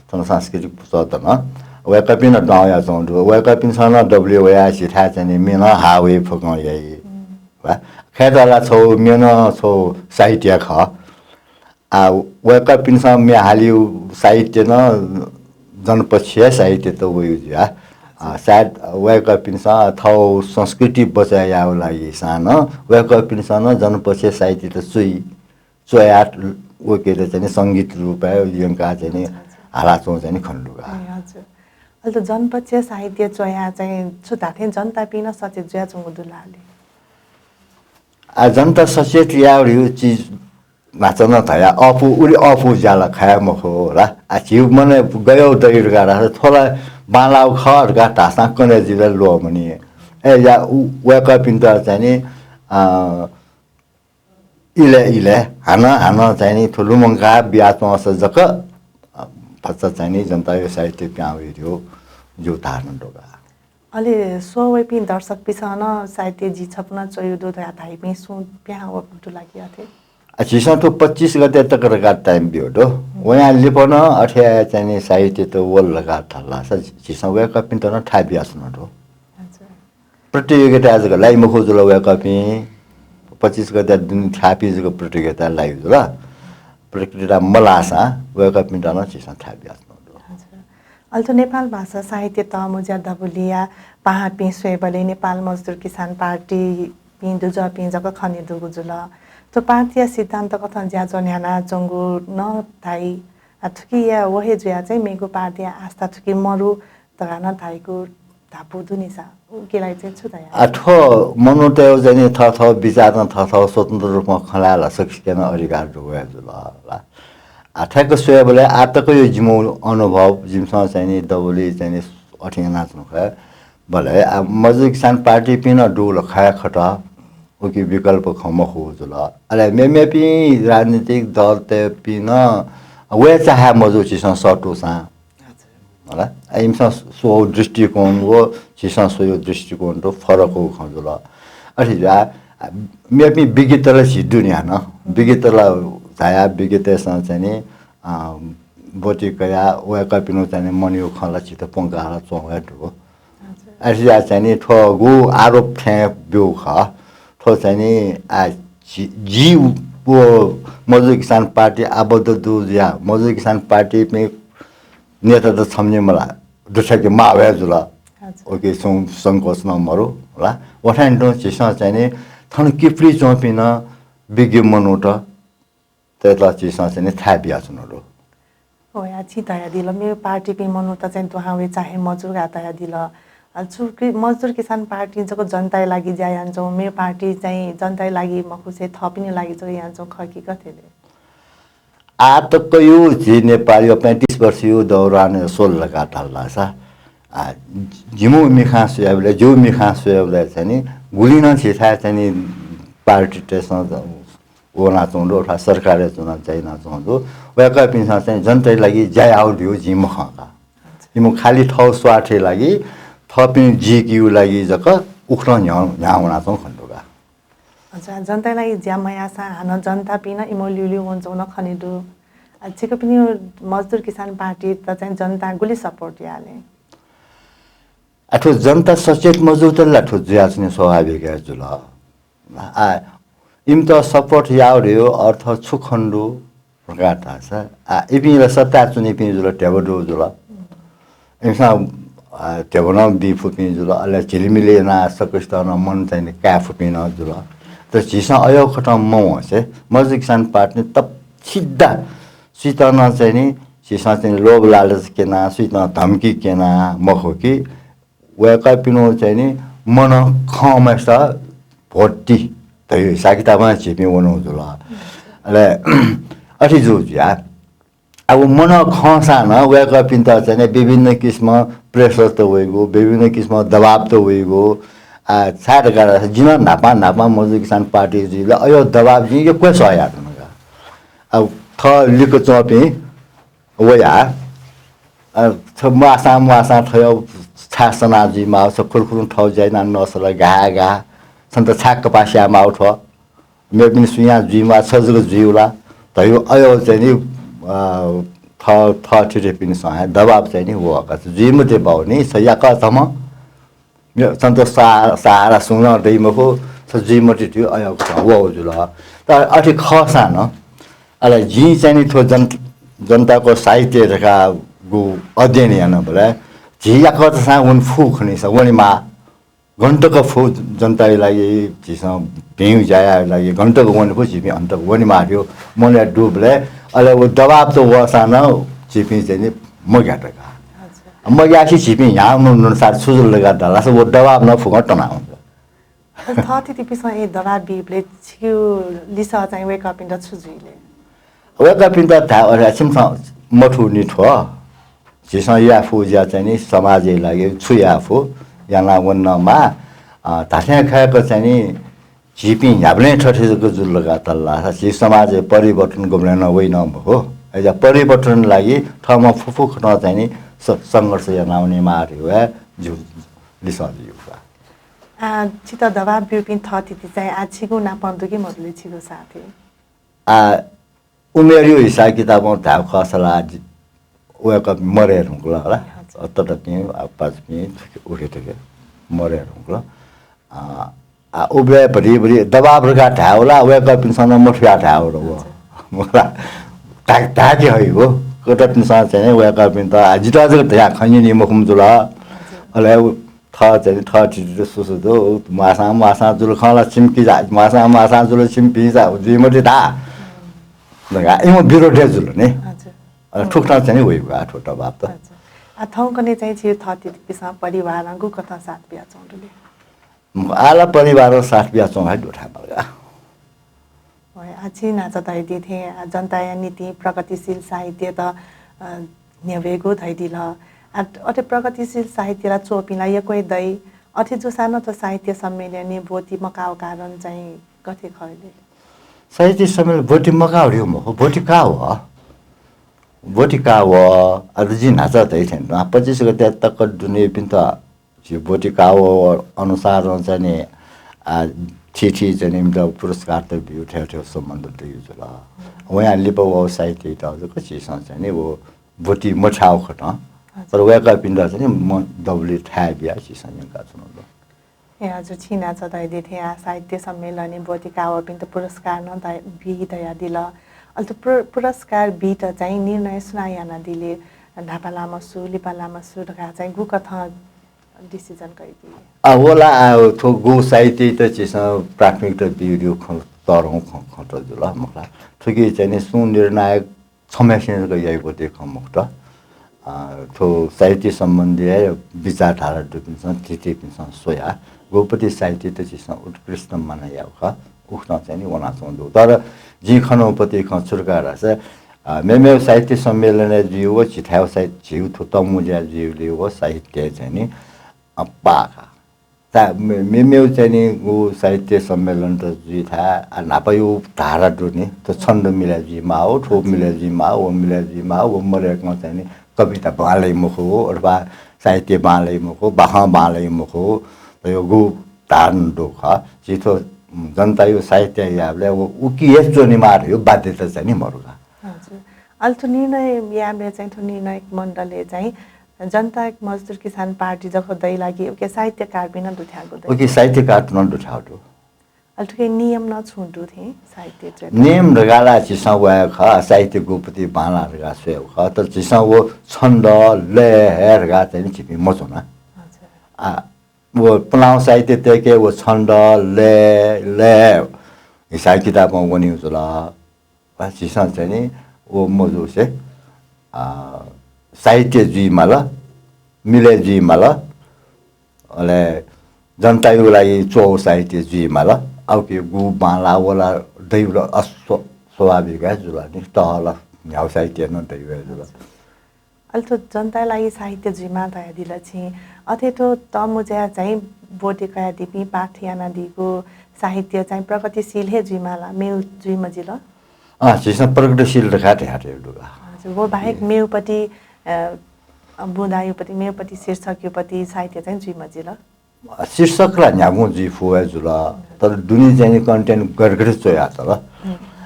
थन सांस्कृतिक पुचःत नं। वय्‌कःपिं नं दुहां वयाच्वंगु दु, वय्‌कःपिन्सं नं दबुलिइ वयाः झीथाय् चाहिँ नि म्ये नं हाः वइ, फुकं याइ। हम्म। वा, खय्‌त ला छगू म्ये नं छगू साहित्य खः। आ, वय्‌कःपिन्सं म्ये हालीगु साहित्य नं जनपक्षीय साहित्यत वइगु जुया। आ, सायद वय्‌कःपिन्सं थःगु संस्कृति बचय् यायेगु लागिसां नं वय्‌कःपिन्सं नं जनपक्षीय साहित्यत च्वइ, च्वयाः वय्‌कःयात चाहिँ नि संगीत रूपय् यंकाः चाहिँ नि हालाच्वंगु चाहिँ नि खने दु का। ए, हजुर। अले त जनपक्षीय साहित्य च्वयाः चाहिँ छु धात्थें जनतापिं नं सचेत जुयाच्वंगु दु ला ले? आ, जनता सचेत यायेगु चिज न्हाचः नं धया अःपु, उलि अःपु ज्या ला खया मखु होला। आ, झीगु मनय् गय् दइ धकाः धाःसा थ्व ला बांलाःगु खः धकाः धाःसां कन्हय् जुइ ला ल्वःमनी। अय्‌जुया उ-, वय्‌कःपिन्त चाहिँ नि, अ, इलय् इलय् हानं हानं चाहिँ नि थ्व लुमंकाः बियाच्वंसा जक, अ, भचा चाहिँ नि जनताया साहित्य पिहां वइ धइगु जिगु धारणा दु का। अले स्वः वइपिं दर्शकपिन्सं नं साहित्य जि छपु नं च्वयागु दु धयाः धाइपिं सुं पिहां वःपिं दु ला कि अथे? आ, झीसं थ्व पच्चिस गते तक धकाः time ब्यूगु दु। वयां लिपा नं अथे याये चाहिँ नि साहित्यत वल धकाः धाःसा झीसं वय्‌कःपिन्त नं थाय् बियाच्वनागु दु। हजुर। प्रतियोगिताय् जक लाइ मखु जुल वय्‌कःपिं। पच्चिस गते दुने थाय्‌पिं जक प्रतियोगिताय् लाइ जुल। प्रतियोगिता मलाःसां वय्‌कःपिन्त नं झीसं थाय् बियाच्वनागु दु। हजुर। अले थ्व नेपाल भाषा साहित्य तःमुँज्या दबुलिया पाहांपिं स्वयेबलय् नेपाल मजदुर किसान पार्टीपिं दुजःपिं जक खने दुगु जुल। थ्व पार्टीया सिद्धान्त कथं ज्याझ्वः न्ह्यानाच्वंगु नं धाइ। आ, थुकिया व हे जुयाः चाहिँ मेगु पार्टीया आस्था थुकी मरु धकाः नं धाइगु धापू दुनिसा उकिया लागि चाहिँ छु धया? आ, थ्व मनूतय्‌गु चाहिँ नि थःथःगु बिचारं थःथःगु स्वतन्त्र रूपमा खँ ल्हाये ला सकसिके नं अधिकार दुगु हे जुल ला। आ, थ्याक्क स्वयेबलय् आः तकया जिमिगु अनुभव, जिमिसं चाहिँ नि दबुलिइ चाहिँ नि अथे यानाच्वंगु खः। बलय् आ, मजदुर किसान पार्टीपिं नं दुगु ला खः खत, उकी विकल्प खँ मखु जुल। अले मेमेपिं राजनीतिक दलतय्‌पिं नं वये चाहे मजू झीसं सःतूसां। हजुर। होला। आ, इमिसं स्वःगु दृष्टिकोण व झीसं स्वःगु दृष्टिकोण त फरक खँ जुल। अथे जुयाः, आ, मेपिं विज्ञत ला झी दुने हानं। विज्ञत ला झायाः विज्ञतय्‌सं चाहिँ नि, आ, ब्वति कयाः वय्‌कःपिनिगु चाहिँ नि मनया खँ ला झीत प्वंकाः ला च्वं हे दु। हजुर। अथे जुयाः चाहिँ नि थ्व गु आरोप थें ब्यूगु खः। थ्व चाहिँ नि, आ, जि, जि व मजदुर किसान पार्टी आबद्ध दु जुयाः मजदुर किसान पार्टीपिं नेतात छम्ह निम्ह ला दुथ्याके माःगु हे जुल। हजुर। उकी छुं संकोच नं मरु होला। व थें तुं झीसं चाहिँ नि थन किपुलिइ च्वंपिं नं विज्ञ मनूतय्‌त झीसं चाहिँ नि थाय् बियाच्वनागु दु। हो, या छिं धयादिल, मेगु पार्टीपिं मनूत चाहिँ दुहां वये चाहे मजू का धयादिल। अ, छु कि मजदुर किसान पार्टी जक जनताया लागि ज्या यानाच्वं, मेगु पार्टी चाहिँ जनताया लागि मखुसे थःपिनि लागि जक यानाच्वं खः कि गथे ले? आः तक यो झी नेपाल यो पैंतिस वर्ष यो दौरान स्वल धकाः धाल धाःसा, आ, जिमु मिखां स्वयाबलय्, जिउ मिखां स्वयाबलय् चाहिँ नि गुलिं नं झीथाय् चाहिँ नि पार्टी टेसं वनाच्वंगु दु, अथवा सरकारय् च्वना चाहिँ यानाच्वंगु दु, वय्कःपिन्सं चाहिँ जनताया लागि ज्या याःगु धइगु जिं मखं का। इमिगु खालि थःगु स्वार्थया लागि, थःपिं जीकेया लागि जक उखुन्हु न्ह्यः, न्ह्याः वनाच्वंगु खने दु का। अच्छा, जनताया लागि ज्या मयाःसां हानं जनतापिं नं इमिगु ल्यूल्यू वंच्वंगु नं खने दु। आ, छिकपिनि मजदुर किसान पार्टीत चाहिँ जनतां गुलि support याः ले? आ, थ्व जनता सचेत मजूतले ला थ्व जुयाच्वने स्वाभाविक हे जुल। आ, इमित support याःगु धइगु अर्थ छु खने दु धकाः धाःसा, आ, इपिं ला सत्ताय् च्वनीपिं जुल, ध्यबा दुगु जुल। इमिसं, आ, ध्यबा नं बी फुपिं जुल, अले झिलिमिलि यानाः सकसितं नं मन चाहिँ नि काये फुपिं नं जुल। तर झीसं अय् कथं मवंसे मजदुर किसान पार्टी तप सिधा सुइत नं चाहिँ नि झीसं चाहिँ लोभ लालच क्यनाः, सुइत नं धम्की क्यनाः मखु कि वय्कःपिनिगु चाहिँ नि मन खंम्हय्सित भोट ति धइगु हिसाब किताबं झीपिं वनागु जुल। अले अथे जू जुया। अब मन खंसां नं वय्कःपिन्त चाहिँ नि विभिन्न किसिमं pressure त वइगु, विभिन्न किसिमं दबाब त वइगु। आ, छाय् धकाः धाःसा जिं नं न्हापां न्हापां मजदुर किसान पार्टी जुइबलय् अय् दबाब जिं यक्व सह याये धुन का। अब थः लिक्क च्वंपिं वया, अ, छ म्वाःसां म्वाःसां थ्व छाय् सना जुइमाः, छ खुरुखुरुं थः ज्या यानाः नसला, गाः गाः, छन्त छाय् कपाः स्यायेमाः थ्व, मेपिनि सुयां जुइमाः, छ जक जुइगु ला धइगु अय् चाहिँ नि, अ, थः, थःथितिपिन्सं हे दबाब चाहिँ नि वःगु जुइ मते बाउ नि, छ याकः थम्हं छन्त सा-, सहारा सुं नं दइ मखु, छ जुइ मते धइगु अय् कथं वःगु जुल। तर अथे खःसां नं, अले जिं चाहिँ नि थ्व जन-, जनताको साहित्य धकाःगु अध्ययन यानाबलय् झी याकःचासां वने फु खनिसा वनेमाः। गन तक फु जनताया लागि, झीसं भिंगु ज्या यायेगु लागि गन तक वने फु, झीपिं अन तक वनेमाः धइगु मनय् दुबलय्, अले व दबाब त वःसां नं झीपिं चाहिँ नि मग्यात का। हजुर। मग्यासे झीपिं न्ह्याः वनागु अनुसार छु जुल धकाः धाःसा व दबाब नं फुक्कं तनावंगु। अले थःथितिपिन्सं ए दबाब बीबलय् छिगु लिसः चाहिँ वय्कःपिन्त छु जुइ ले? वय्कःपिन्त धाये, अथे छिमिसं मथूनि थ्व। झीसं याये फु ज्या चाहिँ नि समाजया लागि छु याये फु, याना वनेमाः। अ, धात्थें खय्क चाहिँ नि झीपिं न्ह्याबलें थथे जक जुल धकाः धाल धाःसा झी समाजय् परिवर्तन गुबलें नं वइ नं मखु। अय्सा परिवर्तन लागि थःम्हं फुफुकथं चाहिँ नि स-, संघर्ष याना वनेमाः धइगु हे जिगु लिसः जुइ का। आ, छित दबाब ब्यूपिं थःथिति चाहिँ आ छिगु नापं दु कि मदु ले छिगु साथी? आ, उमेरया हिसाब किताबं धायेगु खःसा ला जि-, वय्कः मरे धुंकल होला। हजुर। ततापिं, आ, पासापिं, उखे थुखे मरे धुंकल। आ, आ, उबलय् भति भति दबाब धकाः धायेगु ला वय्कःपिन्सं नं मथुयाः धायेगु ला व। हजुर। मला, धा-, धायेके हइगु। कतःपिन्सं चाहिँ वय्कःपिन्त, आ, जितः जक धयाः खँ न्यनी मखुम्ह जुल। हजुर। अले उ थः चाहिँ नि थःथितित सुसु दु, म्वाःसां म्वाःसां जुल खँ ला छिमि किजा, म्वाःसां म्वाःसां जुल छिमि भिंसा जुइ मते धा। धकाः इमिगु विरोध हे जुल नि। हजुर। अ, थुकथं चाहिँ नि वइगु का थ्व दबाब त। हजुर। आ, थौंकन्हय् चाहिँ छिगु थःथितिपिन्सं परिवारं गुकथं साथ बियाच्वंगु दु ले? आः ला परिवारं साथ बियाच्वंगु हे दु धायेमाल का। वय्, आ, छिं न्हाचः धयादी थें, आ, जनताया निंतिं प्रगतिशील साहित्यत, अ, न्ह्यब्वयेगु धयादिल। आ, अथे प्रगतिशील साहित्य ला च्वःपिं ला यक्व हे दइ। अथे जूसां नं थ्व साहित्य सम्मेलनय् ब्वति मकाःगु कारण चाहिँ गथे खः ले? साहित्य सम्मेलन ब्वति मकाःगु धइगु मखु, ब्वति काः वः। ब्वति काः वः, अले जिं न्हाचः धयादी थें, आ, पच्चिस गते तक दुनेपिन्त झी ब्वति काः वःगु अनुसारं चाहिँ नि, आ, थीथी चाहिँ नि इमित पुरस्कार त ब्यू, थथे थथे सम्बन्ध दइगु जुल। वयां लिपा वःगु साहित्ययात जक झीसं चाहिँ नि व ब्वति मछ्याःगु खतं। हजुर। तर वय्कःपिन्त चाहिँ नि म दबुलिइ थाय् बियाः झीसं यंकाच्वनागु दु। ए, हजुर, छिं न्हाचः धयादी थें आ साहित्य सम्मेलनय् ब्वति काः वःपिन्त पुरस्कार नं दइ-, बी धयादिल। अले थ्व पुर-, पुरस्कार बीत चाहिँ निर्णय सुनां यानादी ले? न्हापा लाःम्ह सु, लिपा लाःम्ह सु धकाः चाहिँ गुकथं decision कयादी? आ, व ला, आ, थ्व गु साहित्ययात झीसं प्राथमिकता बीगु खँ, तःधंगु खँ, खँ त जुल, मखु ला। थुकी चाहिँ नि सुं निर्णायक छम्हय्सिनं जक याइगु धइगु खँ मखुत। अ, थ्व साहित्य सम्बन्धी हे विचारधारा दुपिन्सं, थीथीपिन्सं स्वयाः गुपति साहित्य त झीसं उत्कृष्ट माना याःगु खः, उकथं चाहिँ नि वनाच्वंगु दु। तर जिं खनागु पति खँ छु धकाः धाःसा, अ, मेमेगु साहित्य सम्मेलनय् जुइगु व झीथाय् साहित्य, झीगु थ्व तःमुँज्याय् जुइगुलिइ व साहित्य चाहिँ नि, अ, पाः का। ता-, मे-, मेमेगु चाहिँ नि व साहित्य सम्मेलन त जुइथाय्, आ, न्हापायागु धारा दु नि, त छन्द मिलाय् जुइमाः, थ्व मिलाय् जुइमाः, व मिलाय् जुइमाः, व मदय्कं चाहिँ नि कविता बांलाइ मखु, अथवा साहित्य बांलाइ मखु, बाखं बांलाइ मखु, त यो गु धारा नं दु खः। झी थ्व जनतायागु साहित्य यायेबलय् व उकी हे च्वनेमाः धइगु बाध्यता चाहिँ नि मरु का। हजुर। अले थ्व निर्णय यायेबलय् चाहिँ थ्व निर्णायक मण्डलय् चाहिँ जनता मजदुर किसान पार्टी जक दइ ला कि उकी साहित्यकारपिं नं दुथ्याःगु दइ? उकी साहित्यकार नं दुथ्याःगु दु। अले थुकी नियम नं छुं दु थें साहित्य च्वय्? नियम धकाः ला झीसं वया खः, साहित्य गुपति बांलाः धकाः स्वयेगु खः, तर झीसं व छन्द, लय हे धकाः चाहिँ नि झीपिं मच्वना। हजुर। आ, व पुलांगु साहित्य तय्के व छन्द, लय, लय हिसाब किताबं वनीगु जुल। वा झीसं चाहिँ नि व मजुसे, आ, साहित्य जुइमाल, मिलय् जुइमाल, अले जनतायागु लागि च्वःगु साहित्य जुइमाल। अले उकी गु बांलाः व ला दइगु ला अस्व-, स्वाभाविक हे जुल नि, तःला न्ह्यागु साहित्य नं दइगु हे जुल। अले थ्व जनताया लागि साहित्य जुइमाः धयादिल छिं। अथे थ्व तःमुँज्याय् चाहिँ ब्वति कयादीपिं पाठ यानादीगु साहित्य चाहिँ प्रगतिशील हे जुइमाः ला, मेगु जुइ मजिल? अँ, झीसं प्रगतिशील धकाः धयातःगु दु का। हजुर, व बाहेक मेगुपति, अ, बुँदायुपति, मेगुपति शीर्षकयुपति साहित्य चाहिँ जुइ मजिल? शीर्षक ला न्ह्यागुं जुइ फु हे जुल, तर दुने चाहिँ नि content गथे गथे च्वयातल।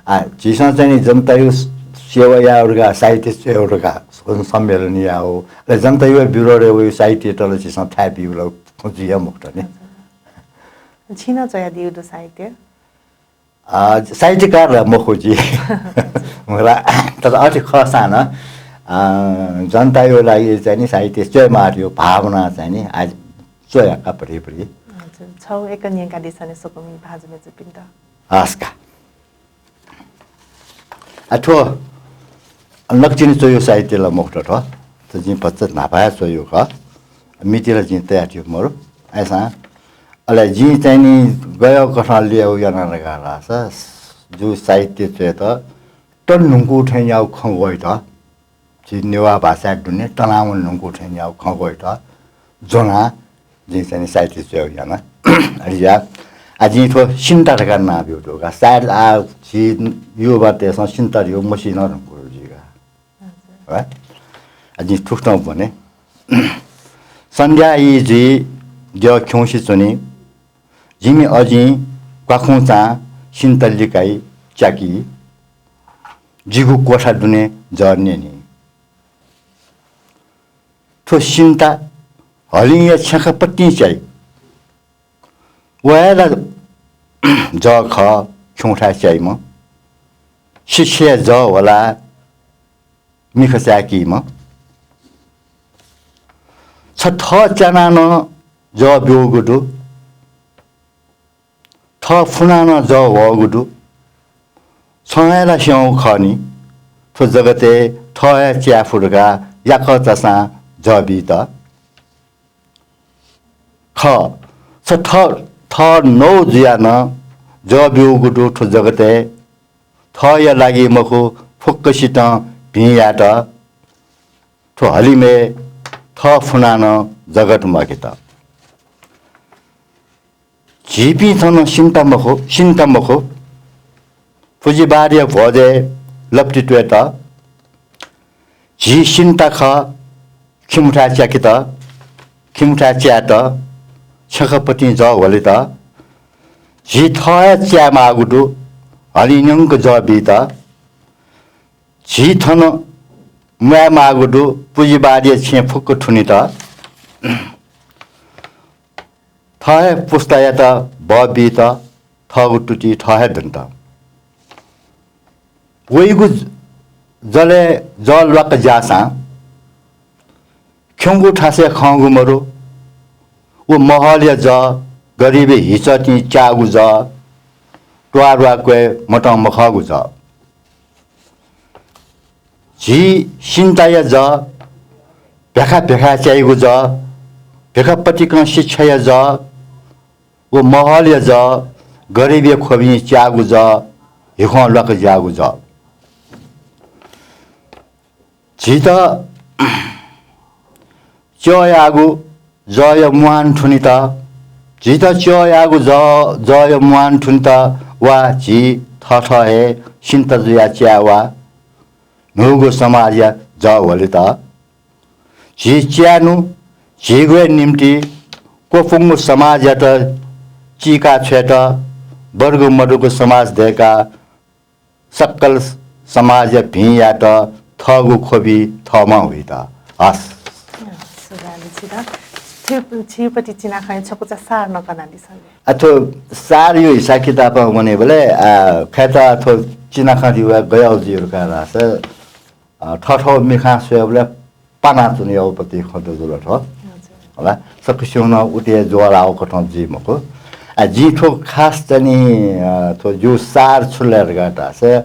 आ, झीसं चाहिँ नि जनतायागु सेवा यायेगु धकाः साहित्य च्वयेगु धकाः सम्मेलन यायेगु, अले जनतायागु विरोध यायेगु साहित्य तल झीसं थाय् बीगु ला खँ जुइ हे मखुत नि। छिं नं च्वयादीगु दु साहित्य? आ, साहित्यकार ला मखु जि। मला, तर अथे खःसां नं, आ, जनतायागु लागि चाहिँ नि साहित्य च्वयेमाः धइगु भावना चाहिँ नि आः च्वया का भतिभति। हजुर, छगू एक न्यंकादिसँ नि स्वकुमि भाजु मय्जुपिन्त। हस् का। आ, थ्व नकतिनि च्वयु साहित्य ला मखुत थ्व। थ्व जिं भचा न्हापा हे च्वयु खः। मिति ला जिं तयातयागु मरु। अय्सां अले जिं चाहिँ नि गय् कथं ल्ययेगु याना धकाः धाःसा, जु साहित्य च्वयेत तन धुंकूगु थें याःगु खँ ग्वयेत, झी नेवाः भाषाय् दुने तनावन धुंकूगु थें याःगु खँ ग्वयेत ज्वनाः जिं चाहिँ नि साहित्य च्वयेगु याना। अले या, आ, जिं थ्व सिन्ता धकाः नां ब्यूगु दु का। सायद आ, झी युवातय्सं सिन्ता धइगु मसी नं धुंकूगु जुइ का। है? आ, जिं थुकथं ब्वने। सन्ध्या ई जुइ, द्यः खिउँसे च्वनी। जिमि अजिं क्वाखुंचां सिन्ता लिकाइ च्याकी। जिगु क्वथा दुने जः न्यनी। थ्व सिन्ता हलिंया छेँखापतिं च्याइ। व हे ला जः खः, खिउँथाय् च्याइम्ह। सिछेँया जः ह्वलाः मिखा चाय्कीम्ह। छ थः च्यानाः नं जः ब्यूगु दु, थः फुनाः नं जः ह्वःगु दु। छं हे ला स्यंगु खः नि, थ्व जगतय् थः हे च्याये फु धकाः याकःचासां जः बीत। खः, छ थः, थः नौ जुयाः नं जः ब्यूगु दु थ्व जगतय्। थःया लागि मखु, फुक्कसितं भिं यायेत। थ्व हलिमय् थः फुनाः नं जगत म्वाकेत। झीपिं थन सिन्ता मखु, सिन्ता मखु, पुँजीवादया भ्वजय् लप्ति त्वयेत। झी सिन्ता खः खिमुथाय् च्याकेत, खिमुथाय् च्यायेत, छेँखापतिं जः ह्वलेत। झी थः हे च्यायेमाःगु दु, हलिं न्यंक जः बीत। झी थन म्वायेमाःगु दु, पुँजीवादया छेँ फुक्क थुनेत। थः हे पुस्तायात बः बीत, थःगु तुति थः हे दनेत। वइगु ज-, जलय् जः ल्वाक्क ज्याःसां खिउँगु थासय् खंगु मरु। व महलया जः, गरिबया हिचःतिं च्याःगु जः, त्वारुवा क्वय् मतं मखःगु जः। झी सिन्ताया जः, भेखा भेखा च्याइगु जः, भेखा पतिकं शिक्षाया जः, व महलया जः, गरिबया ख्वबिं च्याःगु जः, हिखं ल्वाक ज्याःगु जः। झीत च्यःयाःगु जःया म्वान थुनित, झीत च्यःयाःगु जः, जःया म्वान थुनित वा झी थःथः हे सिन्त जुयाः च्याये वा। न्हूगु समाजया जः ह्वलेत झी च्यानु झीगु हे निम्ति क्वपुंगु समाजयात चीका छ्वयेत बर्गु मदुगु समाज दय्काः सकल समाजया भिं यायेत थःगु ख्वबि थःम्हं हुइत। हस्। सुभाय् छित। छि-, छिपति चिनाखँया छकुचा सार नं कनादिसँ। अथो सारयो हिसाब किताबं वनेबलय्, आ, खय्‌त अथो चिनाखँ दिवा गयाउ जुइ धकाः धाःसा, अ, थःथःगु मिखां स्वयेबलय् पानाच्वनेगु पति खँ दु जुल थ्व। हजुर। होला, सकसिनं उति हे ज्वःलाःगु कथं जुइ मखु। आ, जिं थ्व खास चाहिँ नि, अ, थ्व जिगु सार छु ले धकाः धाःसा,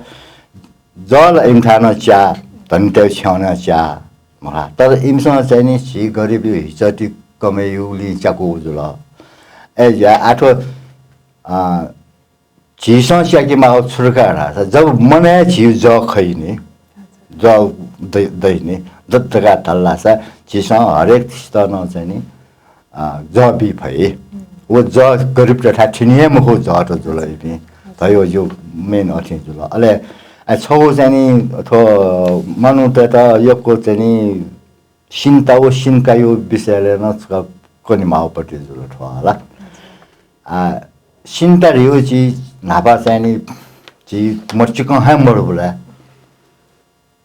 जः ला इमिथाय् नं च्याः, धनीतय् छ्यं नं च्याः, मखा। तर इमिसं चाहिँ नि झी गरिबया हिचःति कमय् याइगुलिं च्याकूगु जुल। अय्‌जुया आः थ्व, अ, झीसं स्याके माःगु छु धकाः धाःसा, जब मनय् झी जः खइ नि, जः दइ, दइ नि, दत धकाः धाल धाःसा, झीसं हरेक थिसित नं चाहिँ नि, अ, जः बी फइ। व जः गरिबतय्‌थाय् थिनि हे मखु, जःत जुल इपिं। धयो जो main अथें जुल। अले, अ, छगू चाहिँ नि, थ्व मनूतय्‌त यक्व चाहिँ नि, सिन्ता व सिन्कायो विषयलय् नं छकः कनेमाःगु पति जुल थ्व ला। आ, सिन्ता धयो झी न्हापा चाहिँ नि झी मचिकं हे मरुबलय्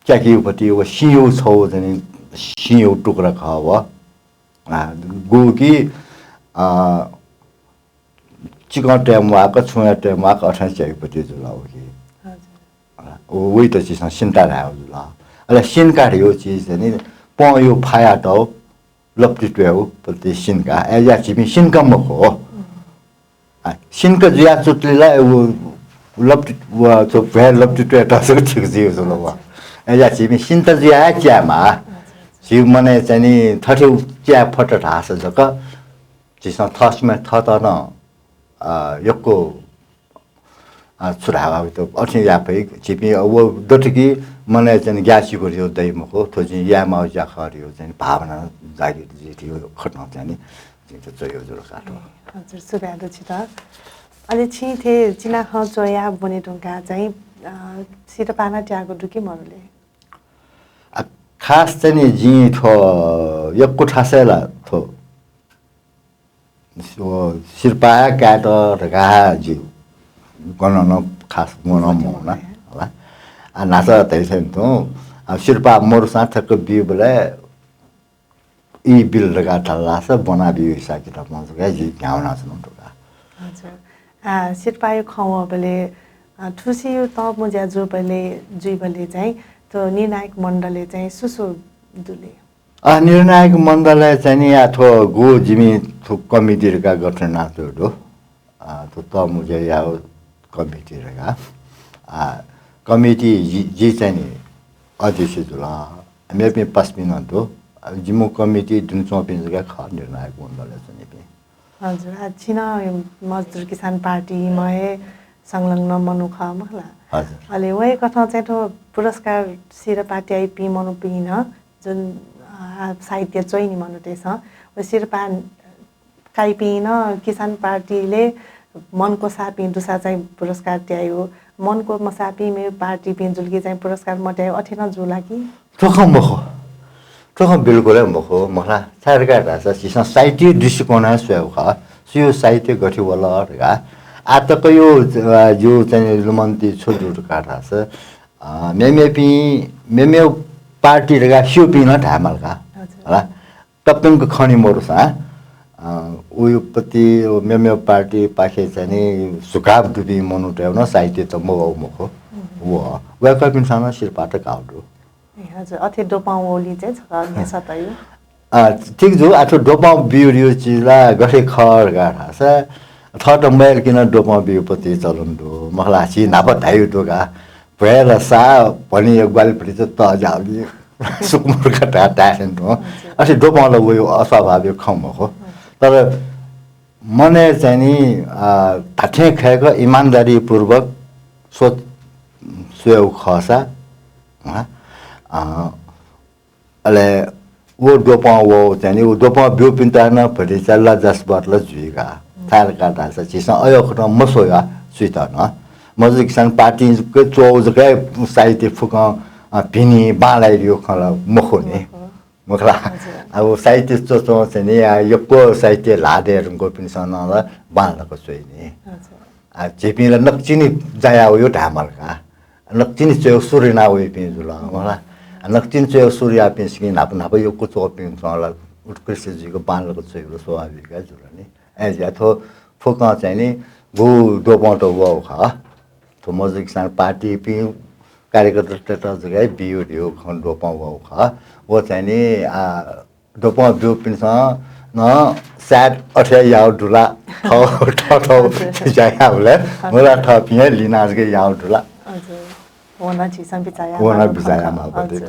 च्याकियो पति व सिंयो छगू चाहिँ नि सिंयो टुक्रा खः व। आ, गुकी, आ, चिकं तये म्वाःक, छुं हे तये म्वाःक अथें च्याइगु पति जुल उकी। हजुर। अ, व, वइत झीसं सिन्ता धायेगु जुल। अले सिन्का धयो झी चाहिँ नि पंयो फायातःगु लप्ति त्वयेगु पति सिन्का। अय्‌जुया झीपिं सिन्का मखु। अ, सिन्का जुयाच्वंतले ला व लप्ति, व, थ्व भ्वय् लप्ति त्वयेत जक ठीक जुइ जुल व। अय्‌जुया झीपिं सिन्ता जुया हे च्यायेमाः। झी मनय् चाहिँ नि थथे च्याये फत धाःसा जक झीसं थःसिम्ह थःत नं, अ, यक्व, अ, छु धायेगु त अथें याये फइ। झीपिं व दत कि मनय् चाहिँ ग्याःसिगु धयो दइ मखु, थ्व जिं याये माःगु ज्या खः धयो चाहिँ भावना जागृत जुइ धयो खतं चाहिँ नि जिं त च्वयो जुल का थ्व। हजुर, सुभाय् दु छित। अले छिं थें चिनाखँ च्वया ब्वने धुंकाः चाहिँ, अ, सिरपाः नं त्याःगु दु कि मदु ले? आ, खास चाहिँ नि जिं थ्व यक्व थासय् ला थ्व व सिरपाः कायेत धकाः जि गनं नं खास गनं मवना, होला। आ, न्हाचः धइथें तुं, आ, सिरपाः मरुसां ठ्याक्क बीबलय् ई बिल धकाः धाल धाःसा ब्वना बिउ हिसाब किताबं जक हे जि न्ह्यावनाच्वना धकाः। हजुर। आ, सिरपाःयो खँ वःबलय्, आ, थुसियो तःमुँज्या जूबलय्, जुइबलय् चाहिँ थ्व निर्णायक मण्डलय् चाहिँ सु सु दु ले? अ, निर्णायक मण्डलय् चाहिँ नि, आ, थ्व गु जिमि थ्व कमिटी धकाः गठन यानातःगु दु। अ, थ्व तःमुँज्याया कमिटी धकाः। अ, कमिटी जि, जि चाहिँ नि अध्यक्ष जुल। मेपिं पासापिं नं दु। अ, जिमिगु कमिटी दुने च्वंपिं जक खः निर्णायक मण्डलय् च्वनीपिं। हजुर, आ, छिं नं मजदुर किसान पार्टीम्ह हे संलग्न मनू खः मखु ला? हजुर। अले वहे कथं चाहिँ थ्व पुरस्कार सिरपाः त्याइपिं मनूपिं नं जुन, अ, साहित्य च्वइनि मनूतय्‌सं व सिरपाः काइपिं नं किसान पार्टीले मन क्वसाःपिं दुसा चाहिँ पुरस्कार त्यायो, मन क्वमसाःपिं मेगु पार्टीपिं जुल कि चाहिँ पुरस्कार मत्यायो, अथे नं जुल कि? थ्व खँ मखु। थ्व खँ बिल्कुल हे मखु, मखु ला। छाय् धकाः धाःसा झीसं साहित्य दृष्टिकोणं हे स्वयेगु खः। सुयो साहित्य गथे वल धकाः। आः तकयो, अ, जिगु चाहिँ लुमन्ति छु दु धकाः धाःसा, अ, मेमेपिं, मेमेगु पार्टी धकाः स्यूपिं नं धायेमाल का। हजुर। होला। तप्यंक खने मरुसां, अ, उयो पति, मेमेगु पार्टीपाखे चाहिँ नि झुकाव दुपिं मनूतय्‌गु नं साहित्य त मवः मखु। हम्म। व, वय्‌कःपिन्सं नं सिरपाः त काःगु दु। ए, हजुर, अथे द्वपं वःगुलिं चाहिँ छकः न्ह्यसः तयु। अ, ठीक जू, आः थ्व द्वपं बियु धयो चिज ला गथे खः धकाः धाःसा, थःत मयलकि नं द्वपं बियु पति चलन दु, मखु ला, झी न्हापा धायु दु का। भ्वय् ला सा भनियो ग्वालि भतिचा तःजाःगु सुकुमार का धाये, धाये थें तुं। अथे द्वपं ला वयो अस्वाभाविक खँ मखु। तर मनय् चाहिँ नि, अ, धात्थें खय्क इमानदारीपूर्वक सोच स्वयेगु खःसा, हँ, अ, अले व द्वपं वःगु चाहिँ नि, व द्वपं ब्यूपिन्त नं भतिचा ला जसपत ला जुइ का। छाय् धकाः धाःसा झीसं अय् खतं मस्वया सुइत नं। मजुकिसान पार्टी च्वःगु जक साहित्य फुक्कं, अ, भिनी बांलाइदियो खँ ला मखु नि। मखु ला। हजुर। अब साहित्य च्वच्वं चाहिँ नि, आ, यक्व साहित्य ल्हाः दये धुंकूपिन्सं नं ला बांलाक च्वइ नि। हजुर। आ, झीपिं ला नकतिनि जाया वयो धायेमाल का। नकतिनि च्वयेगु सुरु याना वइपिं जुल, मखु ला। आ, नकतिनि च्वयेगु सुरु याःपिन्सं न्हापा न्हापा यक्व च्वःपिन्सं ला उत्कृष्ट जुइक बांलाक च्वयेगु स्वाभाविक हे जुल नि। अय्‌जुया थ्व फुक्कं चाहिँ नि गु द्वपंत वःगु खः। थ्व मजुकिसान पार्टीपिं कार्यकर्तातय्त जक हे बियो धयो खँ द्वपं वःगु खः। व चाहिँ नि, आ, द्वपं ब्यूपिन्सं नं सायद अथे याउ दुला, थः, थः, थः हजुर। ज्या याबलय्, हजुर। मला थःपिं हे लिना जक याउ दुला। हजुर। व नं झीसं बिचाः याये व नं माःगु बिचाः खँ याये खः। माःगु हजुर।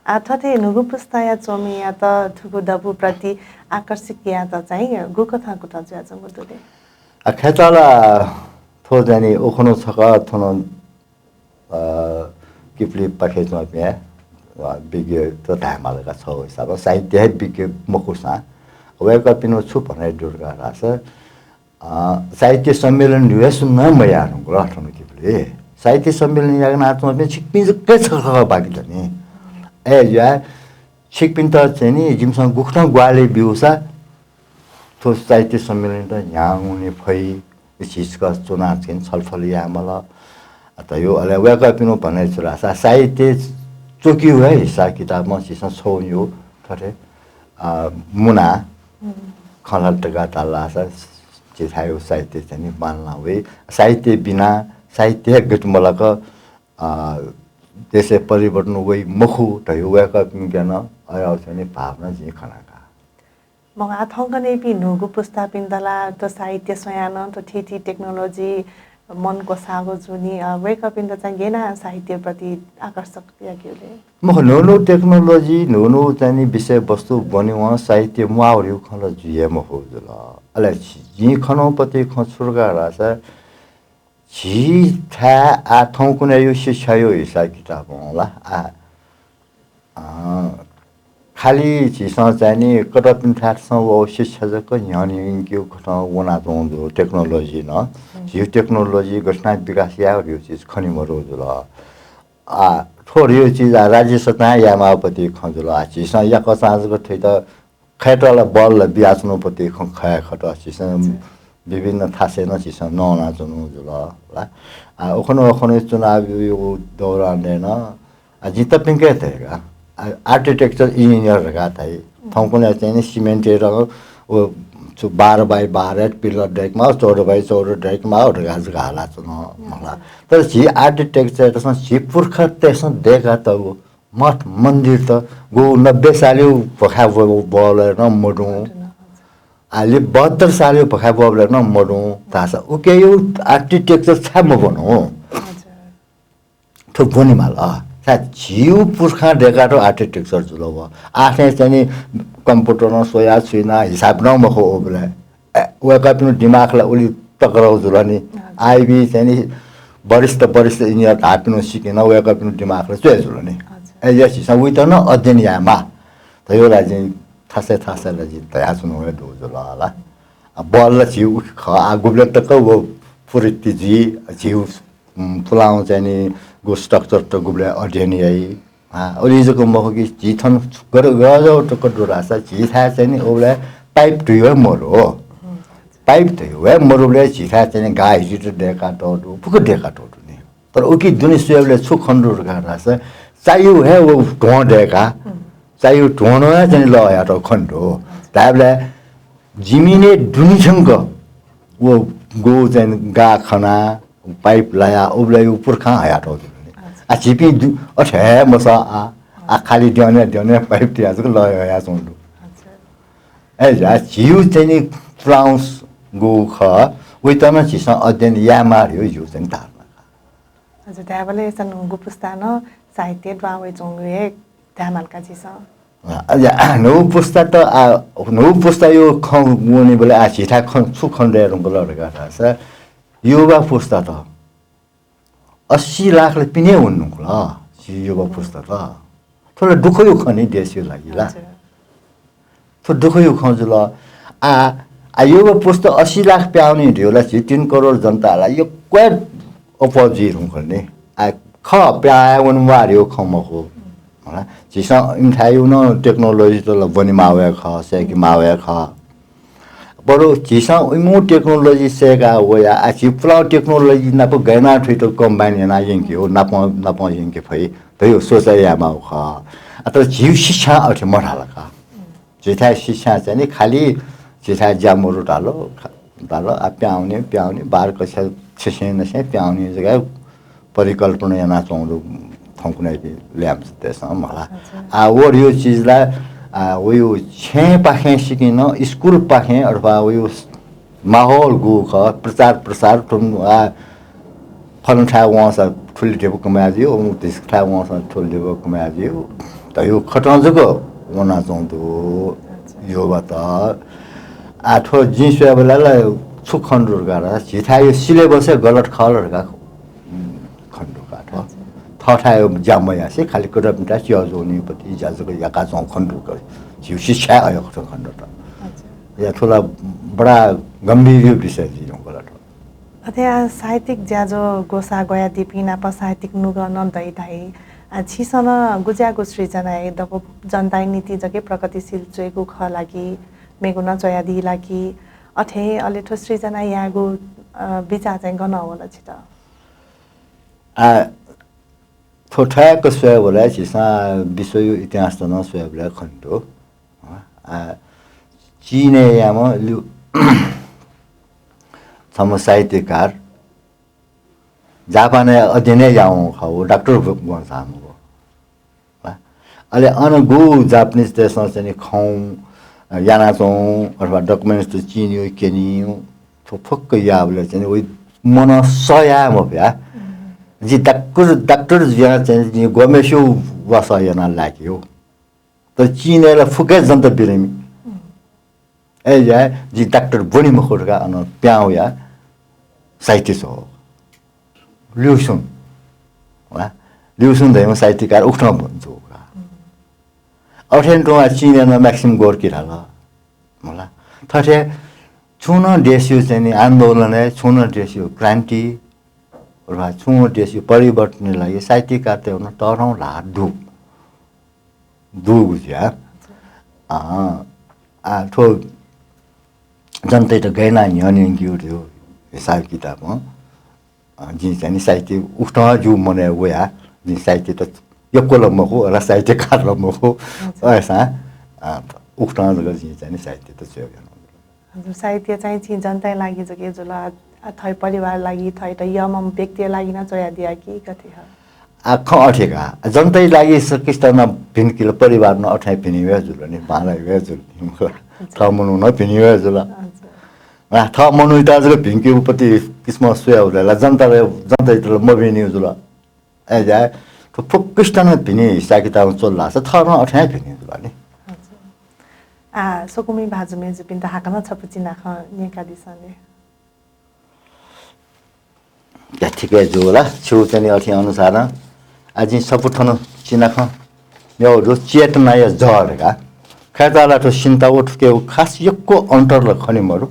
खः। आ, थथे न्हूगु पुस्ताया च्वमियात थुगु दबू प्रति आकर्षित यायेत चाहिँ गुकथं कुतः जुयाच्वंगु दु ले? आ, खय्‌त ला थ्व चाहिँ नि उखुन्हु छकः थन अ, किपुली पाखे च्वंपिं हे, अ, विज्ञ त धायेमाल का छगू हिसाबं, साहित्य हे विज्ञ मखुसां, वय्‌कःपिनिगु छु भनाइ दु धकाः धाःसा, अ, साहित्य सम्मेलन धइगु हे सुं नं मयाः धुंकल थन किपुली। साहित्य सम्मेलन यानाच्वंपिं छिकपिं जक हे छकः बाकी दनि। अय्‌जुया छिकपिन्त चाहिँ नि जिमिसं गुकथं ग्वाहालि ब्यूसा थ्व साहित्य सम्मेलनत न्ह्याः वने फइ, झी छकः च्वनाः चाहिँ छलफल यायेमाल। अ, धयो, अले वय्‌कःपिनिगु भनाइ छु धाःसा साहित्य च्वकेगु हे हिसाब किताबं झीसं छगू थथे, अ, मुना हम्म। खँ ल्हात धकाः धाल धाःसा झीथाय् साहित्य चाहिँ नि बांलाना वइ। साहित्य बिना, साहित्य हे गति मलाक, अ, देशय् परिवर्तन वइ मखु धयो वय्‌कःपिन्के नं अय् चाहिँ नि भावना जिं खना का। मखु, आ, थौंकन्हय्‌पिं न्हूगु पुस्तापिन्त ला थ्व साहित्य स्वयाः नं थ्व थीथी technology मन क्वसाःगु जुनि, अ, वय्‌कःपिन्त चाहिँ गय् यानाः साहित्य प्रति आकर्षक याकेगु ले? मखु, न्हू न्हू technology, न्हू न्हू चाहिँ नि विषयवस्तु ब्वनेवं साहित्य म्वाःगु धइगु खँ ला जुइ हे मखु जुल। अले जिं खनागु पति खँ छु धकाः धाःसा झीथाय् आ थौंकन्हय्‌या शिक्षाया हिसाब किताबं ला आ अ, खालि झीसं चाहिँ नि कतःपिन्थाय् तसं व शिक्षा जक न्ह्यःने यंकेगु कथं वनाच्वंगु दु, technology नं। हम्म। झीगु technology गथे यानाः विकास यायेगु धइगु चिज खने मदु जुल। आ, थ्व धइगु चिज आ, राज्य सतहं यायेमाःगु पति खँ जुल। आ, झीसं याकःचां जक थुइत खयेत ला बल ला बियाच्वनागु पति खँ खः हे खत। झीसं अच्छा। विभिन्न थासय् नं झीसं नवानाच्वनागु जुल ला। आ, उखुन्हु उखुन्हु चुनावया दौरानय् नं आ, जिं तःपिंके धया का। आ, architecture engineer धकाः धाइ। हम्म। थौंकन्हय् चाहिँ नि cement-य् र व छु बाह्र by बाह्र pillar दय्केमाः, चौध by चौध दय्केमाः धकाः जक हालाच्वन मला। तर झी architecture तसं झी पुर्खातय्सं दय्कातःगु मठ मन्दिरत गु नब्बे सालया भुखाय् ब्व-, ब्वःबलय् नं मदुं। मदुं। आ, लि बहत्तर सालया भुखाय् ब्वःबलय् नं मदुं धाःसा उकिया architecture छाय् मब्वनु? हजुर। थ्व ब्वनेमाल। छाय् झीगु पुर्खां दय्कातःगु architecture जुल व। आः थें चाहिँ नि computer नं स्वया छु याना हिसाब नं मखु उबलय्। ए, वय्कःपिनिगु दिमाग ला उलि तकरौ जुल नि। हजुर। आइबी चाहिँ नि वरिष्ठ, वरिष्ठ engineer धाःपिनिगु सिकं नं वय्कःपिनिगु दिमाग ला च्वय् जुल नि। हजुर। ए, यस हिसाबं वइत नं अध्ययन यायेमाः। त यो ला जिं थासय् थासय् ला जिं धयाच्वनागु हे दु जुल ला। आ, बल ला झीगु खः, आ, गुबलय् तक व पूर्ति जुइ, झीगु, उम्, पुलांगु चाहिँ नि गु structure त गुबलय् अध्ययन याइ। आ, उलि जक मखु कि झी थन गर-, गरजौ तक दु धाःसा झीथाय् चाहिँ नि उबलय् pipe धइगु हे मरु। Pipe धइगु हे मरुबलय् झीथाय् चाहिँ नि गाः हिटिटर दय्कातःगु दु, फुक्क दय्कातःगु दु नि। तर उकी दुने स्वयेबलय् छु खने दु धकाः धाःसा चाहिगु हे व ध्वं दय्काः, चाहिगु ध्वं नं हे चाहिँ नि लः हयातःगु खने दु। धायेबलय् जिमिनय् दुने थ्यंक व गु चाहिँ नि गाः खनाः pipe लायाः उबलय् व पुर्खां हयातःगु दु नि। अच्छा। आ, झीपिं दु-, अथे हे मसः आ, आ, खालि द्यने द्यने pipe तिया जक लः हयाच्वंगु दु। अच्छा। ए, झा झीगु चाहिँ नि पुलांगु खः, वइत नं झीसं अध्ययन यायेमाः धइगु झीगु चाहिँ नि धारणा खः। हजुर, धायेबलय् न्हूगु पुस्तां नं साहित्य दुहां वयाच्वंगु हे धायेमाल का झीसं। अ, अझ न्हूगु पुस्तात, आ, न्हूगु पुस्ताया खँ वनीबलय् आ झीथाय् खँ, छु खँ दये धुंकल धकाः धाःसा, युवा पुस्तात अस्सी लाखले पिने वने धुंकल, झी युवा पुस्तात। थ्व ला दुःखया खँ नि देशया लागि ला। हजुर। थ्व दुःखया खँ जुल। आ, आ युवा पुस्ता अस्सी लाख पिहां वनी धइगु ला झी तीन करोड जनता ला यक्व अप्वः जुइ धुंकल नि। आ, खः, पिहां वने म्वाः धइगु खँ मखु। होला, झीसं इमिथाय् नं technology त ला ब्वने माः वया खः, सय्के माः वया खः। बरु झीसं इमिगु technology सय्का वया, आ झी पुलांगु technology नाप गय् याना थुइत combine याना यंके हो, नापं, नापं यंके फइ धइगु सोच याये माःगु खः। आ, तर झीगु शिक्षां अथे मधाल का। झीथाय् शिक्षां चाहिँ नि खालि झीथाय् ज्या मदु धाल, खा-, धाल, आ, पिहां वनी, पिहां वनी, बाह्र कक्षा छ्यसें नसें पिहां वनी जक परिकल्पना यानाच्वंगु दु थौंकन्हय्‌पिं ल्याय्म्हसितय्‌सं मला। अच्छा। आ, व धइगु चिज ला, आ, वया छेँपाखें सिकिं नं, स्कुलपाखें अथवा वया माहौल गु खः, प्रचार प्रसार थुन, आ, फलानाथाय् वंसा थुलि धिबा कमय् जुइ, अमुक धिसकथाय् वंसा थुलि धिबा कमय् जुइ धइगु खतं जक वनाच्वंगु दु। अच्छा। युवात। आ, थ्व जिं स्वयेबलय् ला छु खने दु धकाः, झीथाय् syllabus हे गलत खः ला धकाः खने दु का थ्व। अच्छा। थःथाय् ज्या मयासें खालि किताबमिताय् च्वयाच्वनीगुपति ज्या जक याकाच्वंगु खने दु का। झीगु शिक्षाय् अय् खतं खने दु त। अच्छा। या थ्व ला बडा गम्भीर विषय जुइ धुंकल थ्व। अथे आ, साहित्यिक ज्याझ्वः ग्वसाः ग्वयादीपिं नाप साहित्यिक नुगः नं दइ धाइ। आ, छिसं नं गुज्याःगु सृजना याइ, दक्व जनताया निंतिं जक प्रगतिशील च्वयेगु खः ला कि, मेगु नं च्वयादी ला कि, अथे हे अले थ्व सृजना यायेगु, अ, बिचाः चाहिँ गनं वल छित? आ, थ्व थ्याक्क स्वयेबलय् झीसं विश्वया इतिहासत नं स्वयेबलय् खने दु। आ, चीनय् याःम्ह ल्यू-, छम्ह साहित्यकार जापानय् अध्ययन यावं खः, व डाक्टर ग्वसाःम्ह व। अले अन गु जापानिजतय्‌सं चाहिँ नि खँ यानाच्वं अथवा documents त चीनय् क्यनी, थ्व फुक्क याःबलय् चाहिँ नि वइ मनं सह याये मफया। जि डाक्टर, डाक्टर जुयां चाहिँ नि जिं ग्वम्हस्यू वासः याना लायेकेगु। तर चीनय् ला फुक्क हे जनता बिरामी। अय्‌जुयाः जिं डाक्टर ब्वने मखु धकाः अन पिहां वयाः साहित्य च्वः। ल्यूसुन, वा, ल्यूसुन धइम्ह साहित्यकार उकथं जू का। अथें तुं आ चीनय् नं Maxim Gorky धाल। होला। थथे छुं नं देशया चाहिँ नि आन्दोलनय्, छुं नं देशया क्रान्ति, अथवा छुं देशया परिवर्तनया लागि साहित्यकारतय्‌गु नं तःधंगु ल्हाः दु। दुगु ज्या। अँ, आ, थ्व जनतायात गय् याना न्ह्यःने यंकेगु थ्व हिसाब किताबं, अँ, जिं चाहिँ नि साहित्य उकथं जू मनय् वया, जिं साहित्य त यक्व ला मखु, अला साहित्यकार ला मखु, अच्छा। अय्‌सां, अँ, उकथं जक जिं चाहिँ नि साहित्य त च्वयेगु। हजुर, साहित्य चाहिँ छिं जनताया लागि जक जुल, आ, थः परिवार लागि, थःत यःम्ह व्यक्तिया लागि नं च्वयादिया कि गथे ह? आ, खँ अथे का। जनताया लागि सकसितं नं भिंकेल, परिवार नं अथें भिने वये जुल नि, बांलाइ वये जुल नि। थः मनू नं भिने वये जुल। हजुर। आ, थः मनूयात जक भिंकेगु पति किसिमं स्वये हुले ला जनता, जनतायात ला मभिने जुल। अय्‌जुयाः थ्व फुक्कसितं नं भिने हिसाब किताबं च्वल धाःसा थः नं अथें भिने जुल नि। हजुर। आ, स्वकुमि भाजु मय्‌जुपिन्त हाकनं छपु चिनाखँ न्यंकादिसँ नि। या, ठीक हे जू ला, छिगु चाहिँ नि अथे अनुसारं। आ, जिं छपु थन चिनाखँ न्यंगु दु, चेतनाया जः धकाः। खय्‌त ला थ्व सिन्ता व थुकेगु खास यक्व अन्तर ला खने मदु।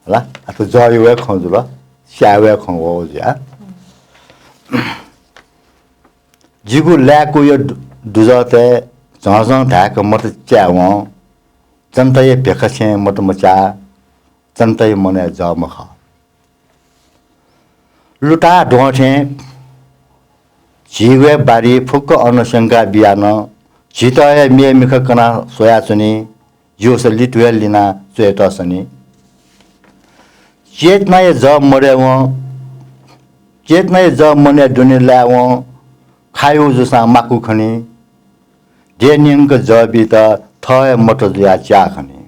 ला, आ, थ्व जःया हे खँ जुल, स्याये हे खँ वः जुया। जिगु लाय्‌कूया दु-, दुजःतय् झंझं धाय्‌क मत च्यायेवं, जनताया भेखा छेँ मत मचाः, जनताया मनय् जः मखः। लुताः द्वहं थें झीगु हे बारी फुक्क अन स्यंका बियाः नं झीत हे म्ये मिखा कनाः स्वयाच्वनी, ज्यूसा लित हे लिनाः च्वयेत सनी। चेतनाया जः मदयेवं, चेतनाया जः मनय् दुने लायेवं खायु जूसां माकु खनी। देय् न्यंक जः बीत थः हे मत जुयाः च्याः खनी।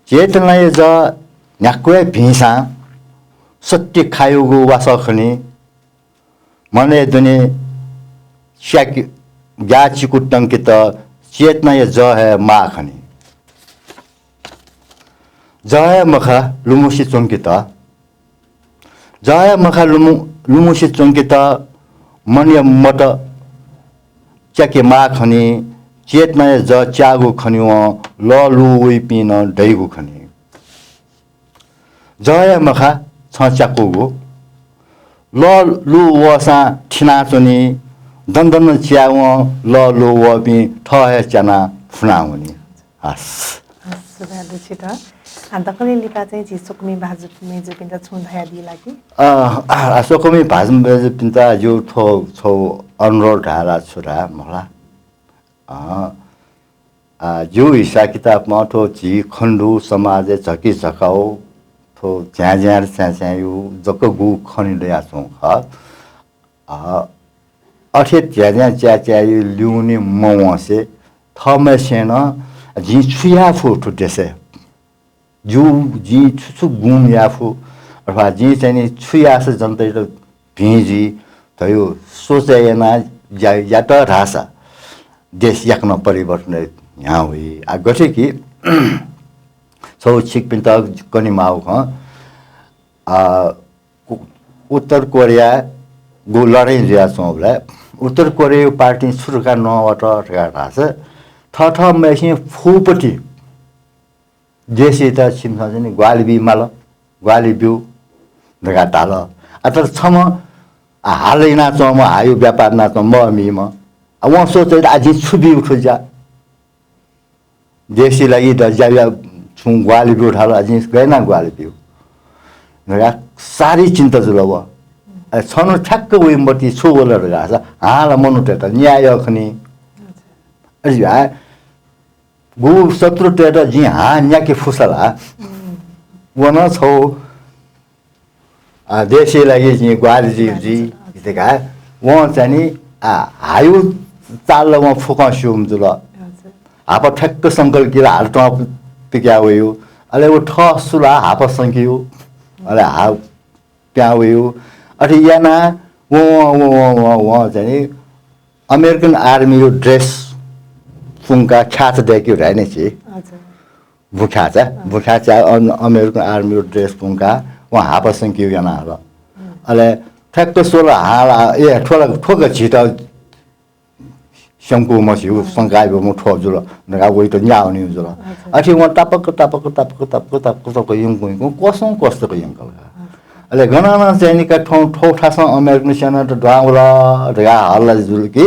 चेतनाया जः न्ह्याक्व हे भिंसां सत्य खायुगु वासः खनी। मनय् दुने स्याक ग्याःचिकु तंकेत चेतनाया जः हे माः खनी। जः हे मखा लुमुसे च्वंकेत, जः हे मखा लुमु-, लुमुसे च्वंकेत मनया मत च्याके माः खनी। चेतनाया जः च्याःगु खनीवं लः लू वइपिं नं दइगु खनी। जः हे मखा छं च्याकूगु। लः लू वःसां थिनाच्वनी, दन दन च्यावं लः लू वःपिं थः हे च्यानाः फुनावनी। हस्। हस्, सुभाय् दु छित। आ, दकलय् लिपा चाहिँ झी स्वकुमि भाजु मय्‌जुपिन्त छुं धयादी ला कि? अ, आ, स्वकुमि भाजु मय्‌जुपिन्त जिगु थ्व छगू अनुरोध धाये ला छु धाये मखु ला। अ, आ, जिगु हिसाब किताबमा थ्व झी खन्डु समाजय् झकिझकाउ थ्व झ्याँझ्याँ च्याँच्यायु जक गु खने दयाच्वं खः। अ, अथे झ्याँझ्याँ च्याँच्यायु ल्यूने मवंसे थःम्हय्‌सिनं जिं छु याये फु थ्व देशय्? जु, जिं छु छु गुण याये फु, अथवा जिं चाहिँ नि छु याःसा जनतायात भिं जुइ धयु सोचय् यानाः ज्या यात धाःसा देश याकनं परिवर्तन न्ह्याः वइ। आ, गथे कि छगू छिकपिन्त कनेमाःगु खँ, आ, उ-, उत्तर कोरियागु लडाइँ जुयाच्वंबलय् उत्तर कोरियायु पार्टीं छु धकाः नवात धकाः धाःसा थःथःम्हय्‌सिं फुपति देशयात छिमिसं चाहिँ नि ग्वाहालि बी माल, ग्वाहालि ब्यु धकाः धाल। आ, तर छम्ह, आ, हाल यानाच्वंम्ह, हायु व्यापार यानाच्वंम्ह ममीम्ह, आ, वं सोचे, आ, जिं छु ब्यु थ्व ज्या? देशया लागि द ज्या या छुं ग्वाहालि ब्यु धाल, आ, जिं गय् यानाः ग्वाहालि ब्यु धकाः साह्रै चिन्ता जुल व। आ, छन्हु ठ्याक्क वइ मतिइ छु वल धकाः धाःसा हां ला मनूतय्‌त न्याय यः खनी। अझ आ, गु शत्रुतय्‌त जिं हां न्याके फुसा ला, व नं छगू, आ, देशया लागि जिं ग्वाहालि जुइ, जुइ धकाः वं चाहिँ नि, आ, हायु चाल वं फुक्कं स्यूम्ह जुल। हजुर। हापा ठ्याक्क संकल किला हात तं पिकाः वयु। अले व थः सुला हापा संकियु। अले हा प्यां वयु। अथे यानाः वं, वं, वं, वं, वं चाहिँ नि American Army यु dress पुंकाः ख्यात दय्‌केगु धाइ नि छि। हजुर। बुख्याचा, अँ। बुख्याचा अन-, American Army यु dress पुंकाः वं हापा संकियु याना हल। अँ। अले ठ्याक्क स्वल हाला, ए, थ्व ला, थ्व क झीत स्यंकूम्ह झीगु अँ। संकाय ब्यूम्ह थ्व जुल धकाः वइत न्याः वनीगु जुल। अच्छा। अथे वं तापाक, तापाक, तापाक, तापाक, तापाक, तापाक यंकू, यंकू, क्वसं क्वस तक यंकल का। अच्छा। अले गनं नं चाहिँ नि का थौं, थौं थासं American सेनात दुहां वल धकाः हल्ला जुल कि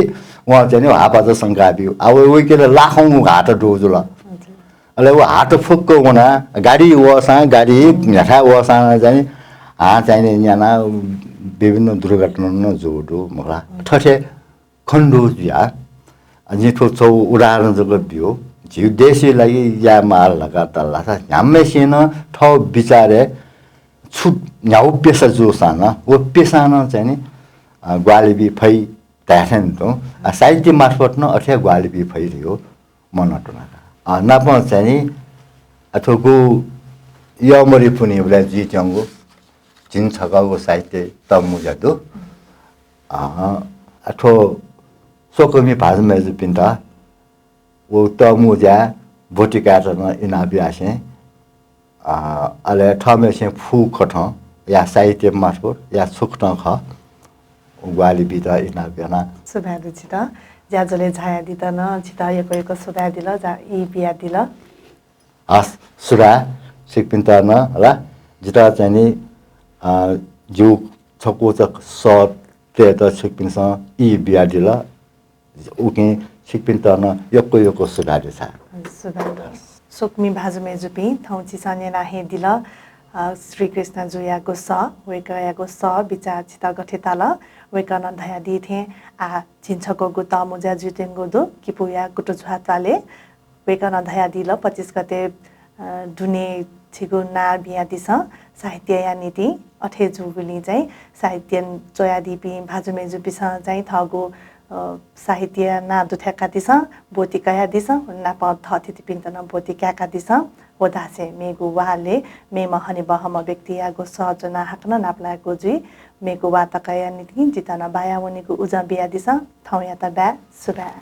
वं चाहिँ नि हापात संका ब्यू। आ, वइ, वइके ला लाखौं हात दु जुल। अच्छा। अले व हात फुक्क वनाः गाडी वःसां, गाडी न्ह्याथाय् वःसां चाहिँ नि हां चाहिँ नि न्यानाः विभिन्न दुर्घटना नं जू दु मखु ला। अच्छा। थथे खने दु जुयाः, जिं थ्व छगू उदाहरण जक ब्यू। झीगु देशया लागि याये माल धकाः धाल धाःसा न्ह्याम्हसिनं थःगु विचारय् छु न्ह्यागु पेसा जूसां नं, व पेसां नं चाहिँ नि, अ, ग्वाहालि बी फइ धाये थें तुं, अ, साहित्य मार्फत नं अथे ग्वाहालि बी फइ धइगु मनंतुना का। अ, नापं चाहिँ नि, अ, थुगु यःमरि पुन्हिबलय् जुइत्यंगु झिंछकःगु साहित्य तःमुँज्या दु। अ, अ, थ्व स्वकुमि भाजु मय्‌जुपिन्त व तःमुँज्या ब्वति कायेत नं इनाप यासें, अ, अले थःम्हसिनं फुकथं या साहित्य मार्फत या छुकथं खः ग्वाहालि बीत इनाप याना। सुभाय् दु छित। ज्याझ्वलय् झायादीत नं छित यक्व यक्व सुभाय् दिल, जा ई बियादिल। हस्, सुभाय् छिकपिन्त नं हला। जितः चाहिँ नि, अ, जिगु छकूचा सः तयेत छिकपिन्सं ई बियादिल। उकिं छिकपिन्त नं यक्व यक्व सुभाय् देछाये। सुभाय् दु। स्वकुमि भाजु मय्‌जुपिं, थौं छिसं न्यना हे दिल, अ, श्रीकृष्ण जुयागु सः, वय्‌कःयागु सः बिचाः छित गथे ताल, वय्‌कलं धयादी थें आ झिंछकःगु तःमुँज्या जुइत्यंगु दु, किपूया कुतुझ्वाः त्वालय्। वय्‌कलं धयादिल, पच्चिस गते, अ, दुने छिगु नां बियादिसँ साहित्यया निंतिं। अथे जूगुलिं चाहिँ साहित्य च्वयादीपिं भाजु मय्‌जुपिन्सं चाहिँ थःगु, अ, साहित्य नां दुथ्याकादिसँ, ब्वति कयादिसँ, नापं थःथितिपिन्त नं ब्वति काय्‌कादिसँ। व धासें मेगु वालय् मेम्ह हनेबहःम्ह व्यक्तियागु सः ज्वनाः हाकनं नापलायेगु जुइ। मेगु वा तकया निंतिं जितः नं बाया वनेगु उजं बियादिसँ। थौंयात बाय्, सुभाय्।